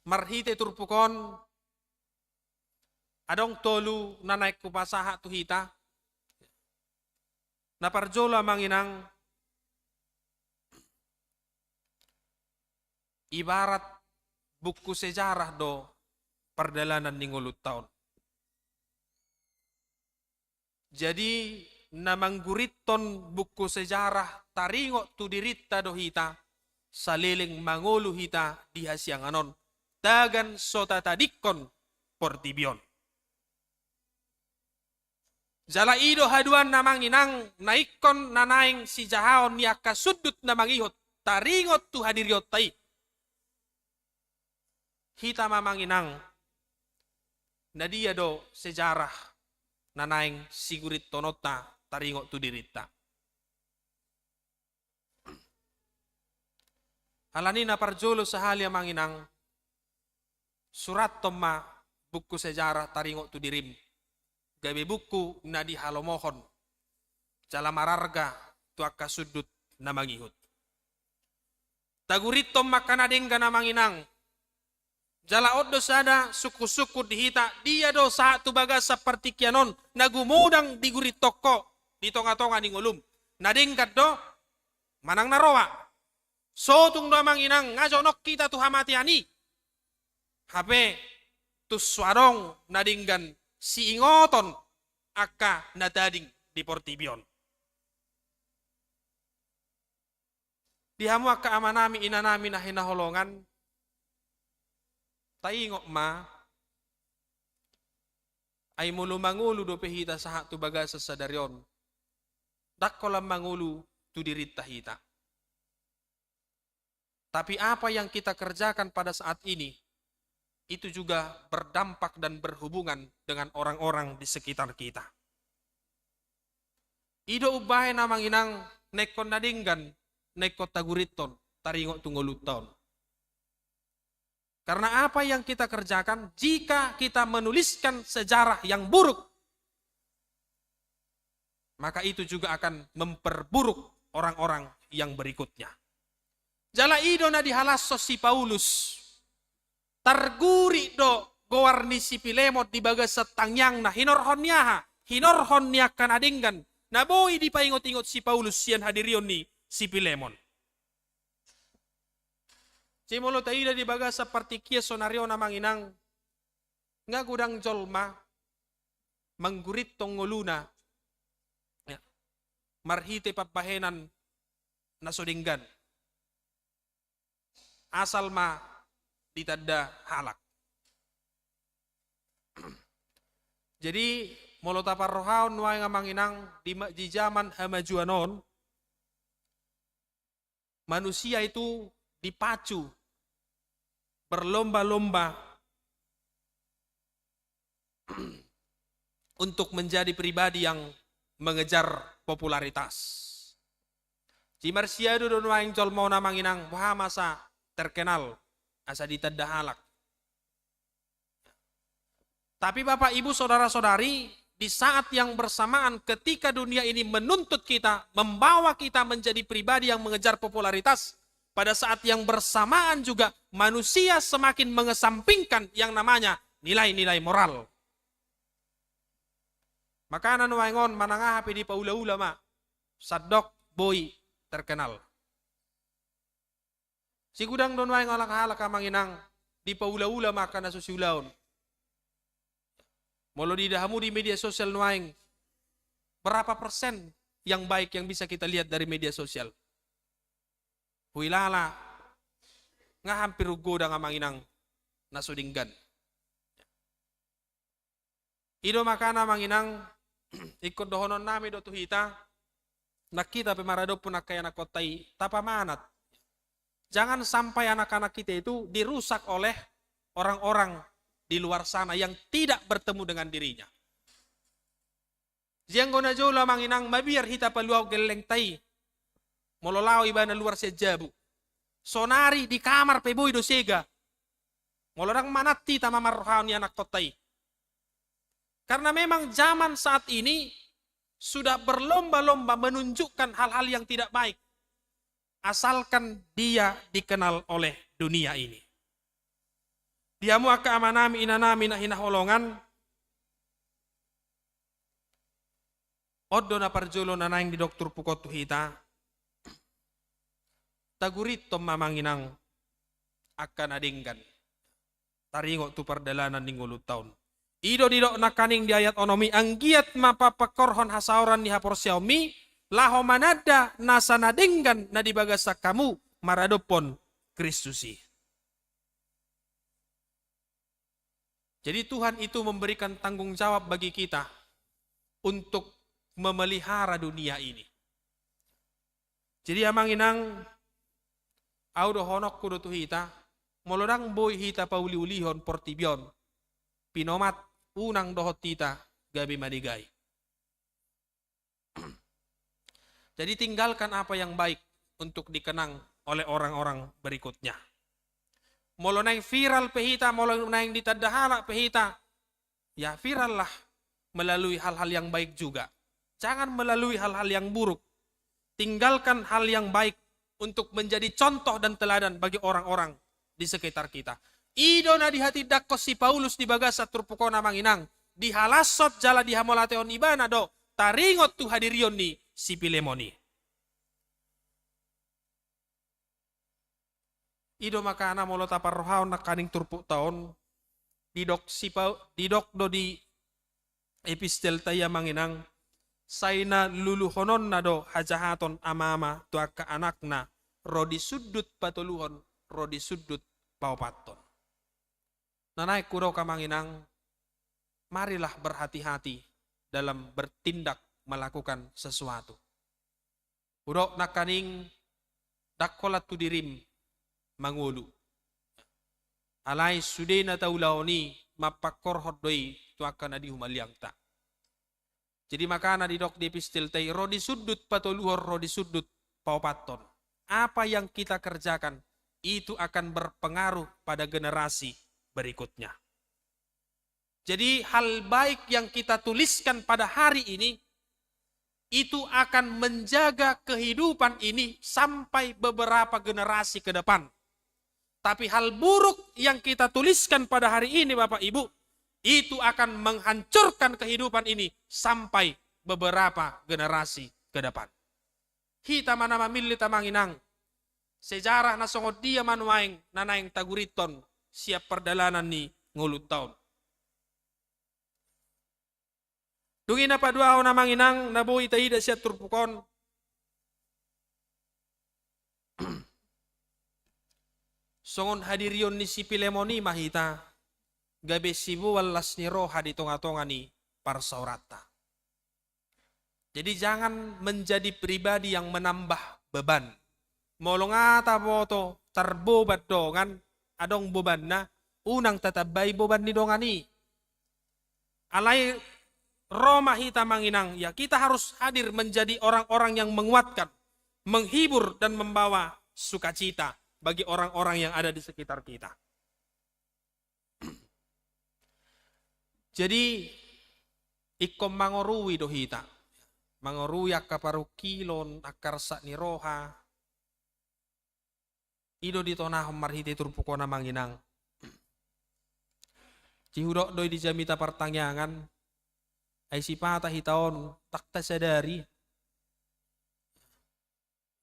marhite turpuk on adong tolu na naeng hupasahat tu hita. Na parjolo amang inang, ibarat buku sejarah do pardalanan ni ngolunta on. Jadi na manggurithon buku sejarah taringot tu dirinta do hita saleleng mangolu hita di hasiangan on, tagan so tatadingkon portibi on. Jala i do haduan na amang inang na ingkon na naeng sijahaon ni angka sundut na mangihut taringot tu hadirionta i. Hita ma amang inang, na dia do sejarah na naeng sigurithononta taringot tu dirinta? Alani na parjolo sahali amang inang, surathon ma buku sejarah taringot tu dirim, gabe buku na dihalomohon jala mararga tu angka sundut na mangihut. Tagurithon ma angka na denggan amang inang. Jala on do sada sungkun-sungkun di hita, dia do sahat tu bagasan partingkian on na gumodang digurithon ho di tonga-tonga ni ngolum? Na denggan do manang na roa? Sotung do amang inang, nga jonok hita tu hamatean i. Hape tung so adong na denggan siingoton angka na tading di portibi on. Di hamu angka amanami inanami na hinaholongan, taingot ma, ai molo mangolu dope hita sahat tu bagasan sadari on, ndang holan mangolu tu dirinta hita. Tapi apa yang kita kerjakan pada saat ini, itu juga berdampak dan berhubungan dengan orang-orang di sekitar kita. I do umbahen amang inang na ingkon na denggan na ingkon tagurithon taringot tu ngolunta on. Karena apa yang kita kerjakan, jika kita menuliskan sejarah yang buruk, maka itu juga akan memperburuk orang-orang yang berikutnya. Jala i do na dihalashon si Paulus. Targurit do goar ni si Filemon di bagasan tangiangna, hinorhon ni aha? Hinorhon ni angka na denggan na boi dipaingot-ingot si Paulus sian hadirion ni si Pilemon. Jadi molo taida di bagasan partingkian saonari on, amang inang, nga godang jolma manggurithon ngoluna, ya, marhite pambahenan na so denggan. Asal ma ditanda halak. Jadi, molo taparrohahon nuaeng, amang inang, di ma-, di zaman hamajuan on, manusia itu dipacu berlomba-lomba untuk menjadi pribadi yang mengejar popularitas. Jadi marsiadu do nuaeng jolma on, amang inang, boha ma asa terkenal, asa ditanda halak. Tapi Bapak, Ibu, saudara-saudari, di saat yang bersamaan ketika dunia ini menuntut kita, membawa kita menjadi pribadi yang mengejar popularitas, pada saat yang bersamaan juga manusia semakin mengesampingkan yang namanya nilai-nilai moral. Makana nuaeng on manang aha pe dipaula-ula ma, sandok boi terkenal. Sai godang do nuaeng halak-halak, amang inang, dipaula-ula ma angka na so siulaon. Molo diida hamu di media sosial nuaeng, berapa persen yang baik yang bisa kita lihat dari media sosial? Huilala, nga hampir godang, amang inang, na so denggan. I do makana, amang inang, ingkon dohononnami do tu hita, nang hita pe maradophon angka ianakhonta i, tapamanat. Jangan sampai anak-anak kita itu dirusak oleh orang-orang di luar sana yang tidak bertemu dengan dirinya. Jadi anggo na jolo, amang inang, mabiar hita paluahon gellengta i molo laho ibana luar sian jabu. Saonari di kamar pe boi do sega. Molo ndang manat hita mamarrohahon ianakhonta i. Karena memang zaman saat ini sudah berlomba-lomba menunjukkan hal-hal yang tidak baik, asalkan dia dikenal oleh dunia ini. Di hamu angka amanami, inanami na hinaholongan, on do na parjolo na naeng didok turpuk on tu hita. Tagurithon ma, amang inang, angka na denggan taringot tu pardalanan ni ngolunta on. I do didok nangkaning di ayat onom i, anggiat ma pampangkorhon hasaoran ni haporseaonmi, laho mananda nasa na denggan na di bagasan hamu maradophon Kristus i. Jadi Tuhan itu memberikan tanggung jawab bagi kita untuk memelihara dunia ini. Jadi amang inang, au dohononku do tu hita, molo ndang boi hita pauli-ulihon portibi on, pinomat unang dohot hita gabe madegai. Jadi tinggalkan apa yang baik untuk dikenang oleh orang-orang berikutnya. Molo naeng viral pe hita, molo naeng ditanda halak pe hita, ya virallah melalui hal-hal yang baik juga. Jangan melalui hal-hal yang buruk. Tinggalkan hal yang baik untuk menjadi contoh dan teladan bagi orang-orang di sekitar kita. I do na dihatindangkon si Paulus di bagasan turpuk on amang inang, dihalashon jala dihamauliatehon ibana do taringot tu hadirion ni si Pilemon i. I do makana molo taparrohahon nangkaning turpukta on, didok si Pau-, didok do di epistelta i amang inang, sai na luluhononna do hajahaton amama tu angka anakna, ro di sundut patoluhon, ro di sundut paopathon. Na naeng hudok amang inang, marilah berhati-hati dalam bertindak melakukan sesuatu. Hudok nangkaning ndang holan tu dirim mangolu. Alai sude na taulahon i mampangkorhon do i tu angka na di humaliangta. Jadi makana didok di epistelta i, ro di sundut patoluhon, ro di sundut paopathon. Apa yang kita kerjakan itu akan berpengaruh pada generasi berikutnya. Jadi hal baik yang kita tuliskan pada hari ini itu akan menjaga kehidupan ini sampai beberapa generasi ke depan. Tapi hal buruk yang kita tuliskan pada hari ini, Bapak Ibu, itu akan menghancurkan kehidupan ini sampai beberapa generasi ke depan. Hita ma na mamillit, amang inang, sejarah na songon dia ma nuaeng na naeng tagurithon sian pardalanan ni ngolunta on. Dung i na paduahon, amang inang, na boi taida sian turpuk on, songon hadirion ni si Filemon i ma hita, gabe siboan las ni roha di tonga-tonga ni parsaoranta. Jadi, jangan menjadi pribadi yang menambah beban. Molo nga taboto tarboban dongan, adong bobanna, unang tatambai boban ni dongan i. Alai ro ma hita, amang inang, ya, kita harus hadir menjadi orang-orang yang menguatkan, menghibur, dan membawa sukacita bagi orang-orang yang ada di sekitar kita. Jadi, ingkon mangorui do hita. Mangorui angka parungkilon, angka arsak ni roha. I do ditonahon marhite turpuk on, amang inang. Dihudok do i di jamita partangiangan, ai sipata hita on ndang tasadari,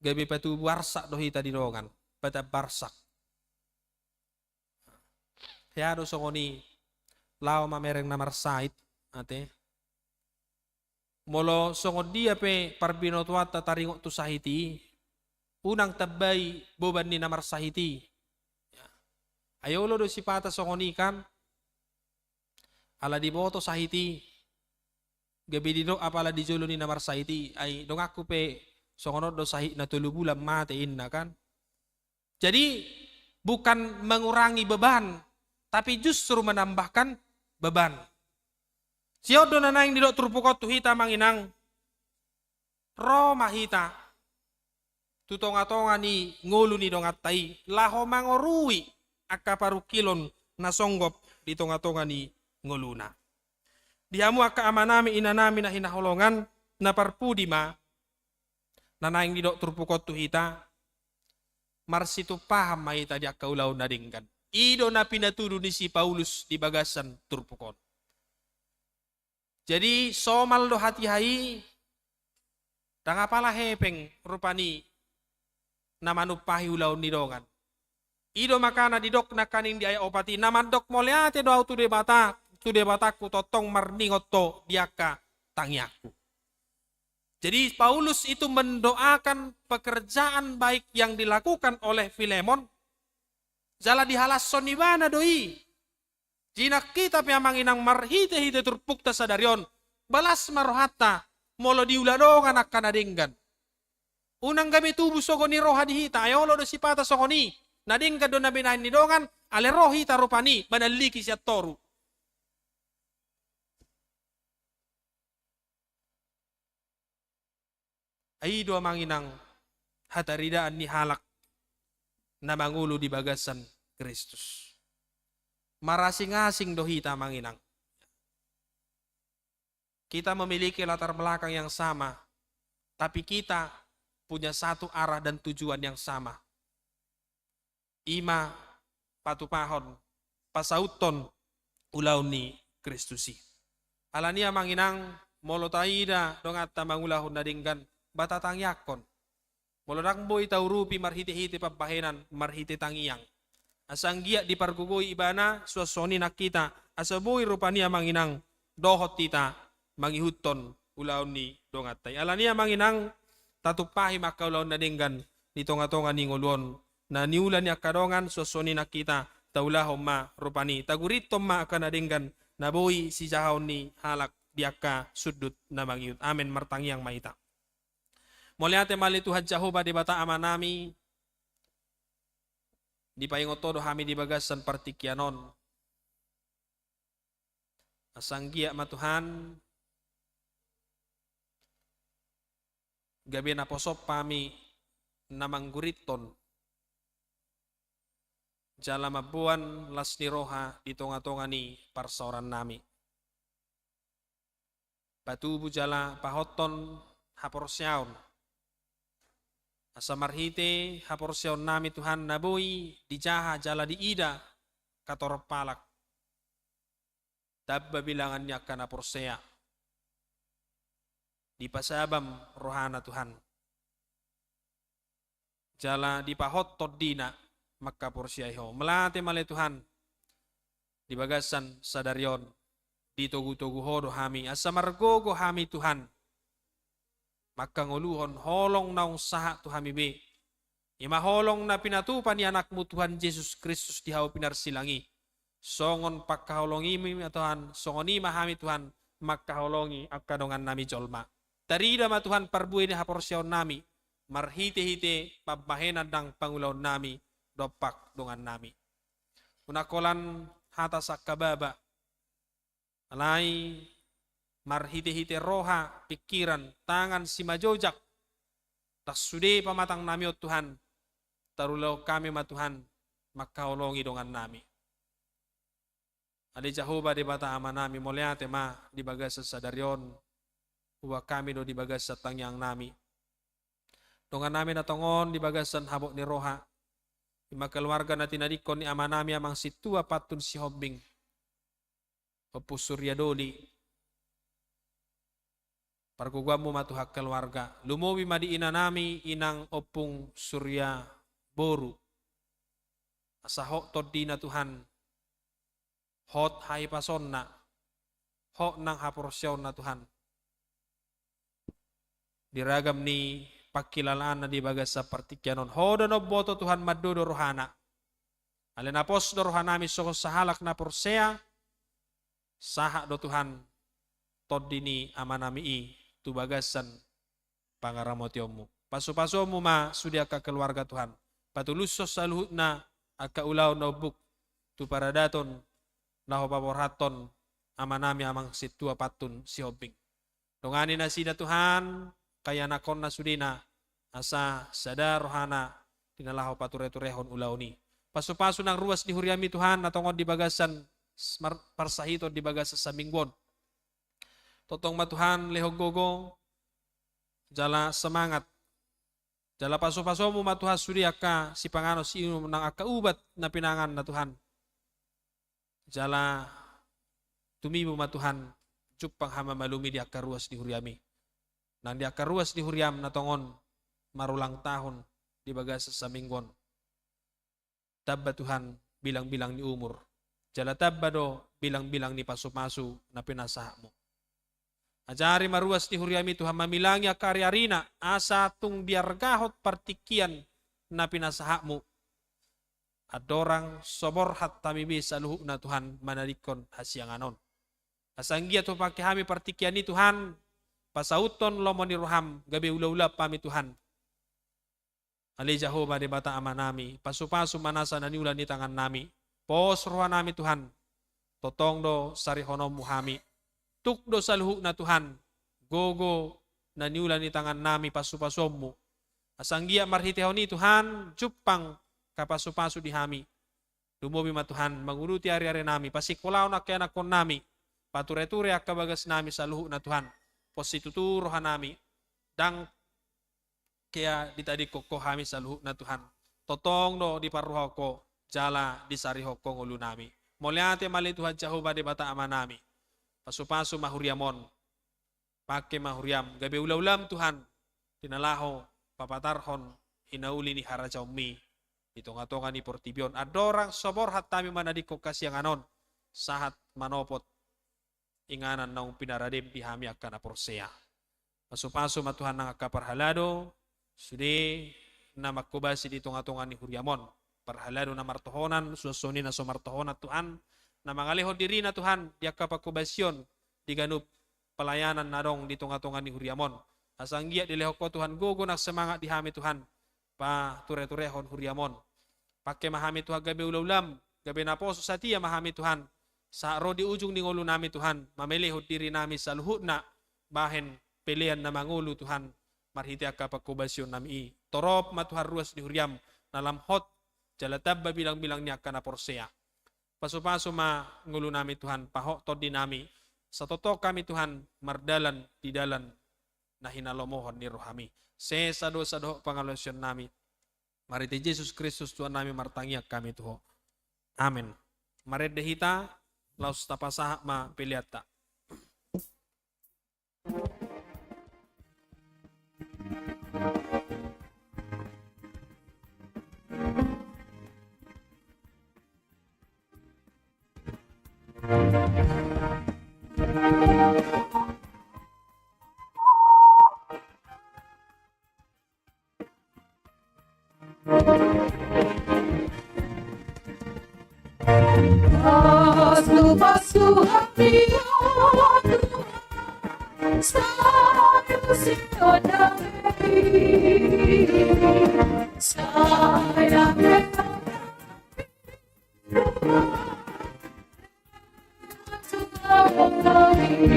gabe patubu arsak do hita di dongan, patambar arsak. Hea do songon i, laho mamereng na marsahit, ate. Molo songon dia pe parbinotoanta taringot tu sahit i, unang tambai boban ni na marsahit i. Ya. Ai olo do sipata songon i kan, ala diboto sahit i, gabe didok apala di jolo ni na marsahit i, ai donganku pe songon on do sahitna, tolu bulan mate inna kan. Jadi, bukan mengurangi beban, tapi justru menambahkan beban. Songon do na naeng didok turpuk on tu hita, amang inang, ro ma hita tu tonga-tonga ni ngolu ni donganta i, laho mangorui angka parungkilon na songgop di tonga-tonga ni ngoluna. Di hamu angka amanami, inanami na hinaholongan, na parpudi ma na naeng didok turpuk on tu hita, marsitumpahan ma hita di angka ulaon na denggan. I do na pinatudu ni si Paulus di bagasan turpuk on. Jadi, somal do hatiha i, ndang apala hepeng rupani na manumpahi ulaon ni dongan. I do makana didok nangkaning di ayat opat i, na mandok mauliate do ahu tu Debata, tu Debatangku, tongtong marningot do di angka tangiangku. Jadi, Paulus itu mendoakan pekerjaan baik yang dilakukan oleh Filemon, jala dihalashon ibana do i. Jadi nang hita pe, amang inang, marhite-hite turpukta sadari on, balas ma rohanta molo diula dongan angka na denggan. Unang gabe tubu sogo ni roha di hita, ai olo do sipata songon i, na denggan do na binahen ni dongan, alai ro hita rupani manalliki sian toru. Ai i do, amang inang, hataridaan ni halak na mangolu di bagasan Kristus. Marasing-asing do hita, amang inang. Kita memiliki latar belakang yang sama, tapi kita punya satu arah dan tujuan yang sama. I ma patupahon, pasauthon ulaon ni Kristus i. Alani i, amang inang, molo taida donganta mangulahon na denggan, ba tatangiangkon. Molo ndang boi taurupi marhite-hite pambahenan, marhite tangiang, asa anggiat dipargogoi ibana, suang songon i nang hita, asa boi rupani, amang inang, dohot hita mangihuthon ulaon ni donganta i. Alani i, amang inang, tatumpahi ma angka ulaon na denggan di tonga-tonga ni ngolu on. Na niula ni angka dongan, suang songon i nang hita, taulahon ma rupani, tagurithon ma angka na denggan na boi sijahaon ni halak di angka sundut na mangihut. Amen. Martangiang ma hita. Mauliate ma ale Tuhan Jahowa, Debata Amanami, dipaingot Ho do hami di bagasan partingkian on. Asa anggiat ma, Tuhan, gabe naposom hami na manggurithon jala mamboan las ni roha di tonga-tonga ni parsaorannami. Patubu jala pahothon haporseaon, asa marhite haporseaonnami, Tuhan, na boi dijaha jala diida angka torop halak, tamba bilangan ni angka na porsea. dipasabam rohana Tuhan. Jala dipahot tondina mangkaporseai Ho. Mauliate ma ale Tuhan, di bagasan sadari on, ditogu-togu Ho do hami, asa margogo hami Tuhan, mangkangoluhon holong naung sahat tu hami be. Ima holong na pinatupa ni Anak-Mu Tuhan Jesus Kristus di hau pinarsilang i. Songon pangkaholongimi ma Tuhan, songon i ma hami Tuhan, mangkaholongi angka dongannami jolma. Tarida ma Tuhan parbue ni haporseaonnami, marhite-hite pambahenan nang pangulaonnami, dompak dongannami. Unang holan hata sangkababa, alai marhite-hite roha, pingkiran, tangan simajojak, ndang sude pamatangnami on Tuhan, tarulahon hami ma Tuhan, mangkaholongi dongannami. Ale Jahowa Debata Amanami, mauliate ma di bagasan sadari on, huboan hami do di bagasan tangiangnami. Dongannami na tongon di bagasan habot ni roha, ima keluarga na tinadingkon ni amanami Amang Sintua Pantun Sihombing, Ompung Surya Doli. Pargogoanmu ma Tuhan keluarga. Lumobi ma di inanami, Inang Ompung Surya Boru. Asa hot tondina Tuhan, hot hahipasonna, hot nang haporseaonna Tuhan. Di ragam ni pangkilalaanna di bagasan partingkian on, Ho do na umboto Tuhan, mandodo rohana. Alai na pos do rohanami songon sahalak na porsea, sahat do Tuhan tondi ni amanami i tu bagasan pangaramotionmu. Pasu-pasuonmu ma sude angka keluarga Tuhan. Patulushon saluhutna angka ulaon na umbuk tu paradaton na hupaborhathon amanami Amang Sintua Pantun Sihombing. Dongani nasida Tuhan, angka ianakhonna sudena, asa sada rohana di na laho pature-turehon ulaon i. Pasu-pasu nang ruas ni huriami Tuhan, na tongon di bagasan s-, mar-, parsahiton di bagasan saminggu on. Tongtong ma Tuhan lehon gogo, jala semangat. Jala pasu-pasuonmu ma Tuhan sude angka sipanganon siinum nang angka ubat na pinanganna Tuhan. Jala tumibu ma Tuhan jumpang hamamalumi di angka ruas ni huriami. Nang di angka ruas ni huriam na tongon marulang tahun di bagasan saminggu on. Tamba Tuhan bilang-bilang ni umur. Jala tamba do bilang-bilang ni pasu-pasu na pinasahatmu. Ajari ma ruas ni huriami Tuhan mamilangi angka ari-arina, asa tung diargahon partingkian na pinasahatmu. Andorang so borhat hami be saluhutna Tuhan manadingkon hasiangan on. Asa anggiat hupangke hami partingkian i Tuhan, pasauthon lomo ni roham, gabe ula-ulam hami Tuhan. Ale Jahowa Debata Amanami, pasu-pasu ma nasa na niula ni tangannami. Pos rohanami Tuhan, tongtong do sarihononmu hami. Tuk do saluhutna Tuhan, gogo na niula ni tangannami pasu-pasuonmu. Asa anggiat marhitehon i Tuhan, jumpang angka pasu-pasu di hami. Lumobi ma Tuhan, manguduti ari-arinami, pasingkolahon angka ianakhonnami, pature-ture angka bagasnami saluhutna Tuhan. Pos situtu rohanami, ndang kea ditadingkon Ho hami saluhutna Tuhan. Tongtong do diparrohahon Ho, jala disarihon Ho ngolunami. Mauliate ma ale Tuhan Jahowa Debata Amanami. Pasu-pasu ma huriam on. Pangke ma huriam, gabe ula-ulam Tuhan, di na laho papatarhon hinauli ni harajaonmi di tonga-tonga ni portibi on. Andorang so borhat hami manadingkon hasiangan on, sahat manopot inganan naung pinaradem di hami angka na porsea. Pasu-pasu ma Tuhan nang angka parhalado, sude na mangkobasi di tonga-tonga ni huriam on. Parhalado na martohonan, suan songon i na so martohonan Tuhan, na mangalehon dirina Tuhan, di angka pangkobasion, di ganup pelayanan na adong di tonga-tonga ni huriam on. Asa anggiat dilehon Ho Tuhan gogo nang semangat di hami Tuhan, pature-turehon huriam on. Pangke ma hami Tuhan gabe ula-ulam, gabe naposo satia ma hami Tuhan. Sahat ro di ujung ni ngolunami Tuhan, mamelehon dirinami saluhutna, bahen pelean na mangolu Tuhan, marhite angka pangkobasionnami i. Torop ma Tuhan ruas ni huriam, na lam hot, jala tamba bilang-bilang ni angka na porsea. Pasu-pasu ma ngolunami Tuhan, pahot tondinami, satongtong hami Tuhan, mardalan di dalan na hinalomohon ni rohami. Sesa dosa dohot pangalaosionnami. Marhite Jesus Kristus Tuhannami martangiang hami tu Ho. Amen. Marende hita, laos tapasahat ma peleanta. Pasu-pasu hami, o Tuhan, sai use on damei, sai ame on damei.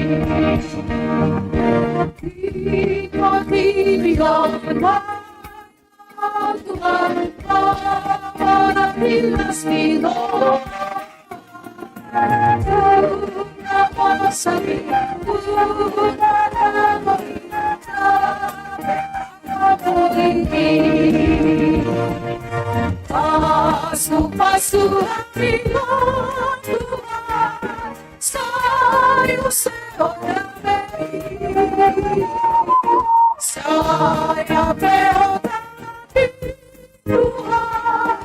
Pasu-pasu hami, o Tuhan, sai use on damei, sai ame on damei, Tuhan,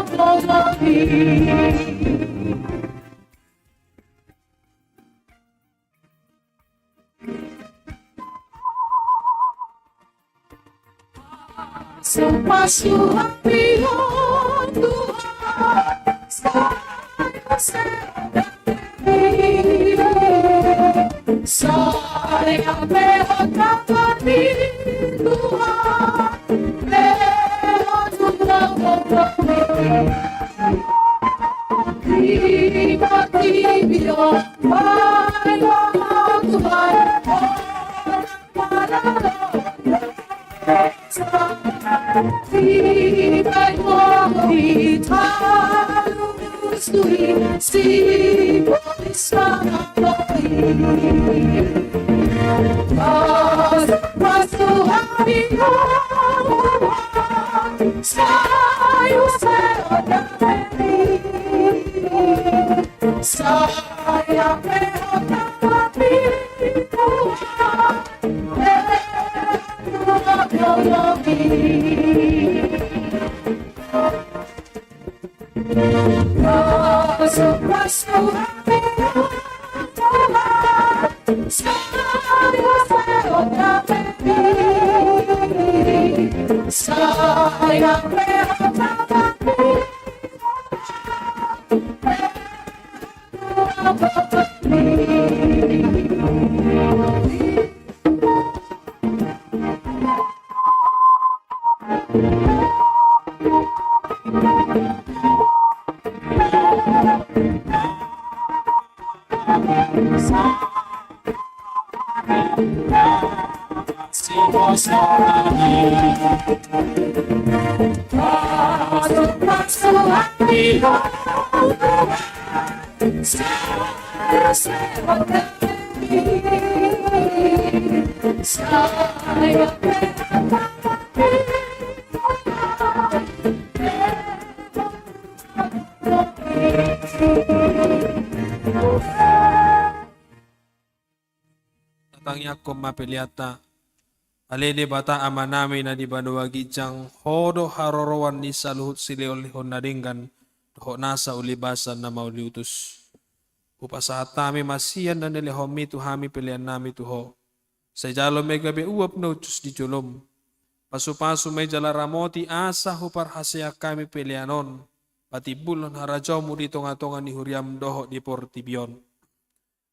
Tuhan, Tuhan. Pasu-pasu hami, o Tuhan, sai use on damei, sai ame on damei, Tuhan, Tuhan, Tuhan. Tatangiangkon ma peleanta. Ale Debata Amanami na di banua ginjang, Ho do haroroan ni saluhut silehonlehon na denggan dohot nasa ulibasan na mauliutus. Hupasahat hami ma sian na nilehonMi tu hami peleannami tu Ho. Sai jalo ma i gabe uap na uncus di joloM. Pasupasu ma i jala ramoti asa huparhaseang hami pelean on patimbulhon harajaonMu di tongatonga ni huriaM dohot di portibi on.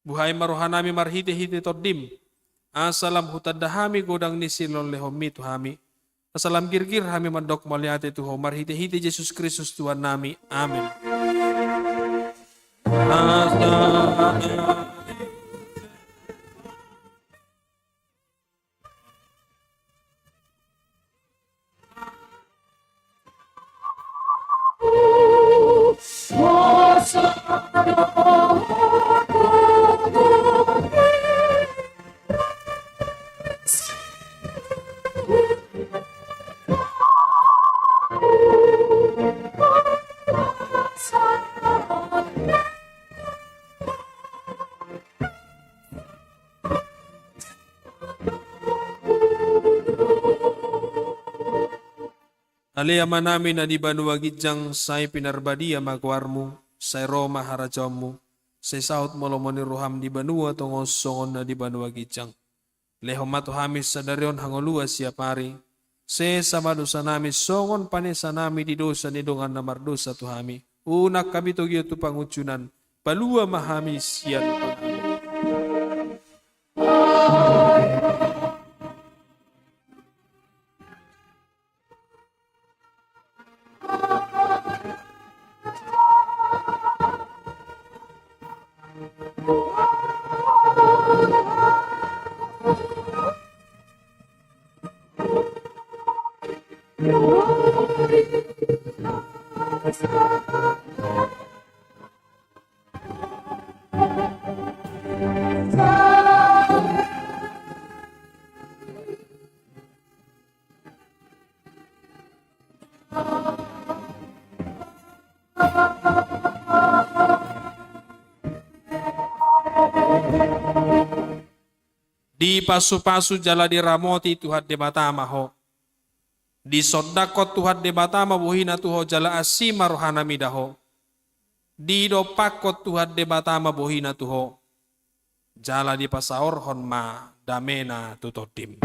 Buhai ma rohanami marhitehite TondiM, asa lam hutanda hami godang ni silehonlehonMi tu hami, asa lam girgir hami mandok mauliate tu Ho marhitehite Jesus Kristus Tuhannami. Amen. Ale Amanami na di banua ginjang, sai pinarbadia ma goarMu, sai ro ma harajaonMu, sai saut ma lomo ni rohaM di banua tonga on songon na di banua ginjang. Lehon ma tu hami sadari on hangoluan siapari, Sesa ma dosanami songon panesanami di dosa ni dongan na mardosa tu hami. Unang hami togihon tu pangunjunan, palua ma hami sian pangago. Dipasupasu jala diramoti Tuhan Debata ma ho. Disondangkon Tuhan Debata ma bohina tu ho jala asi ma rohana mida ho. Didompakkon Tuhan Debata ma bohina tu ho jala dipasaorhon ma damena tu tondim.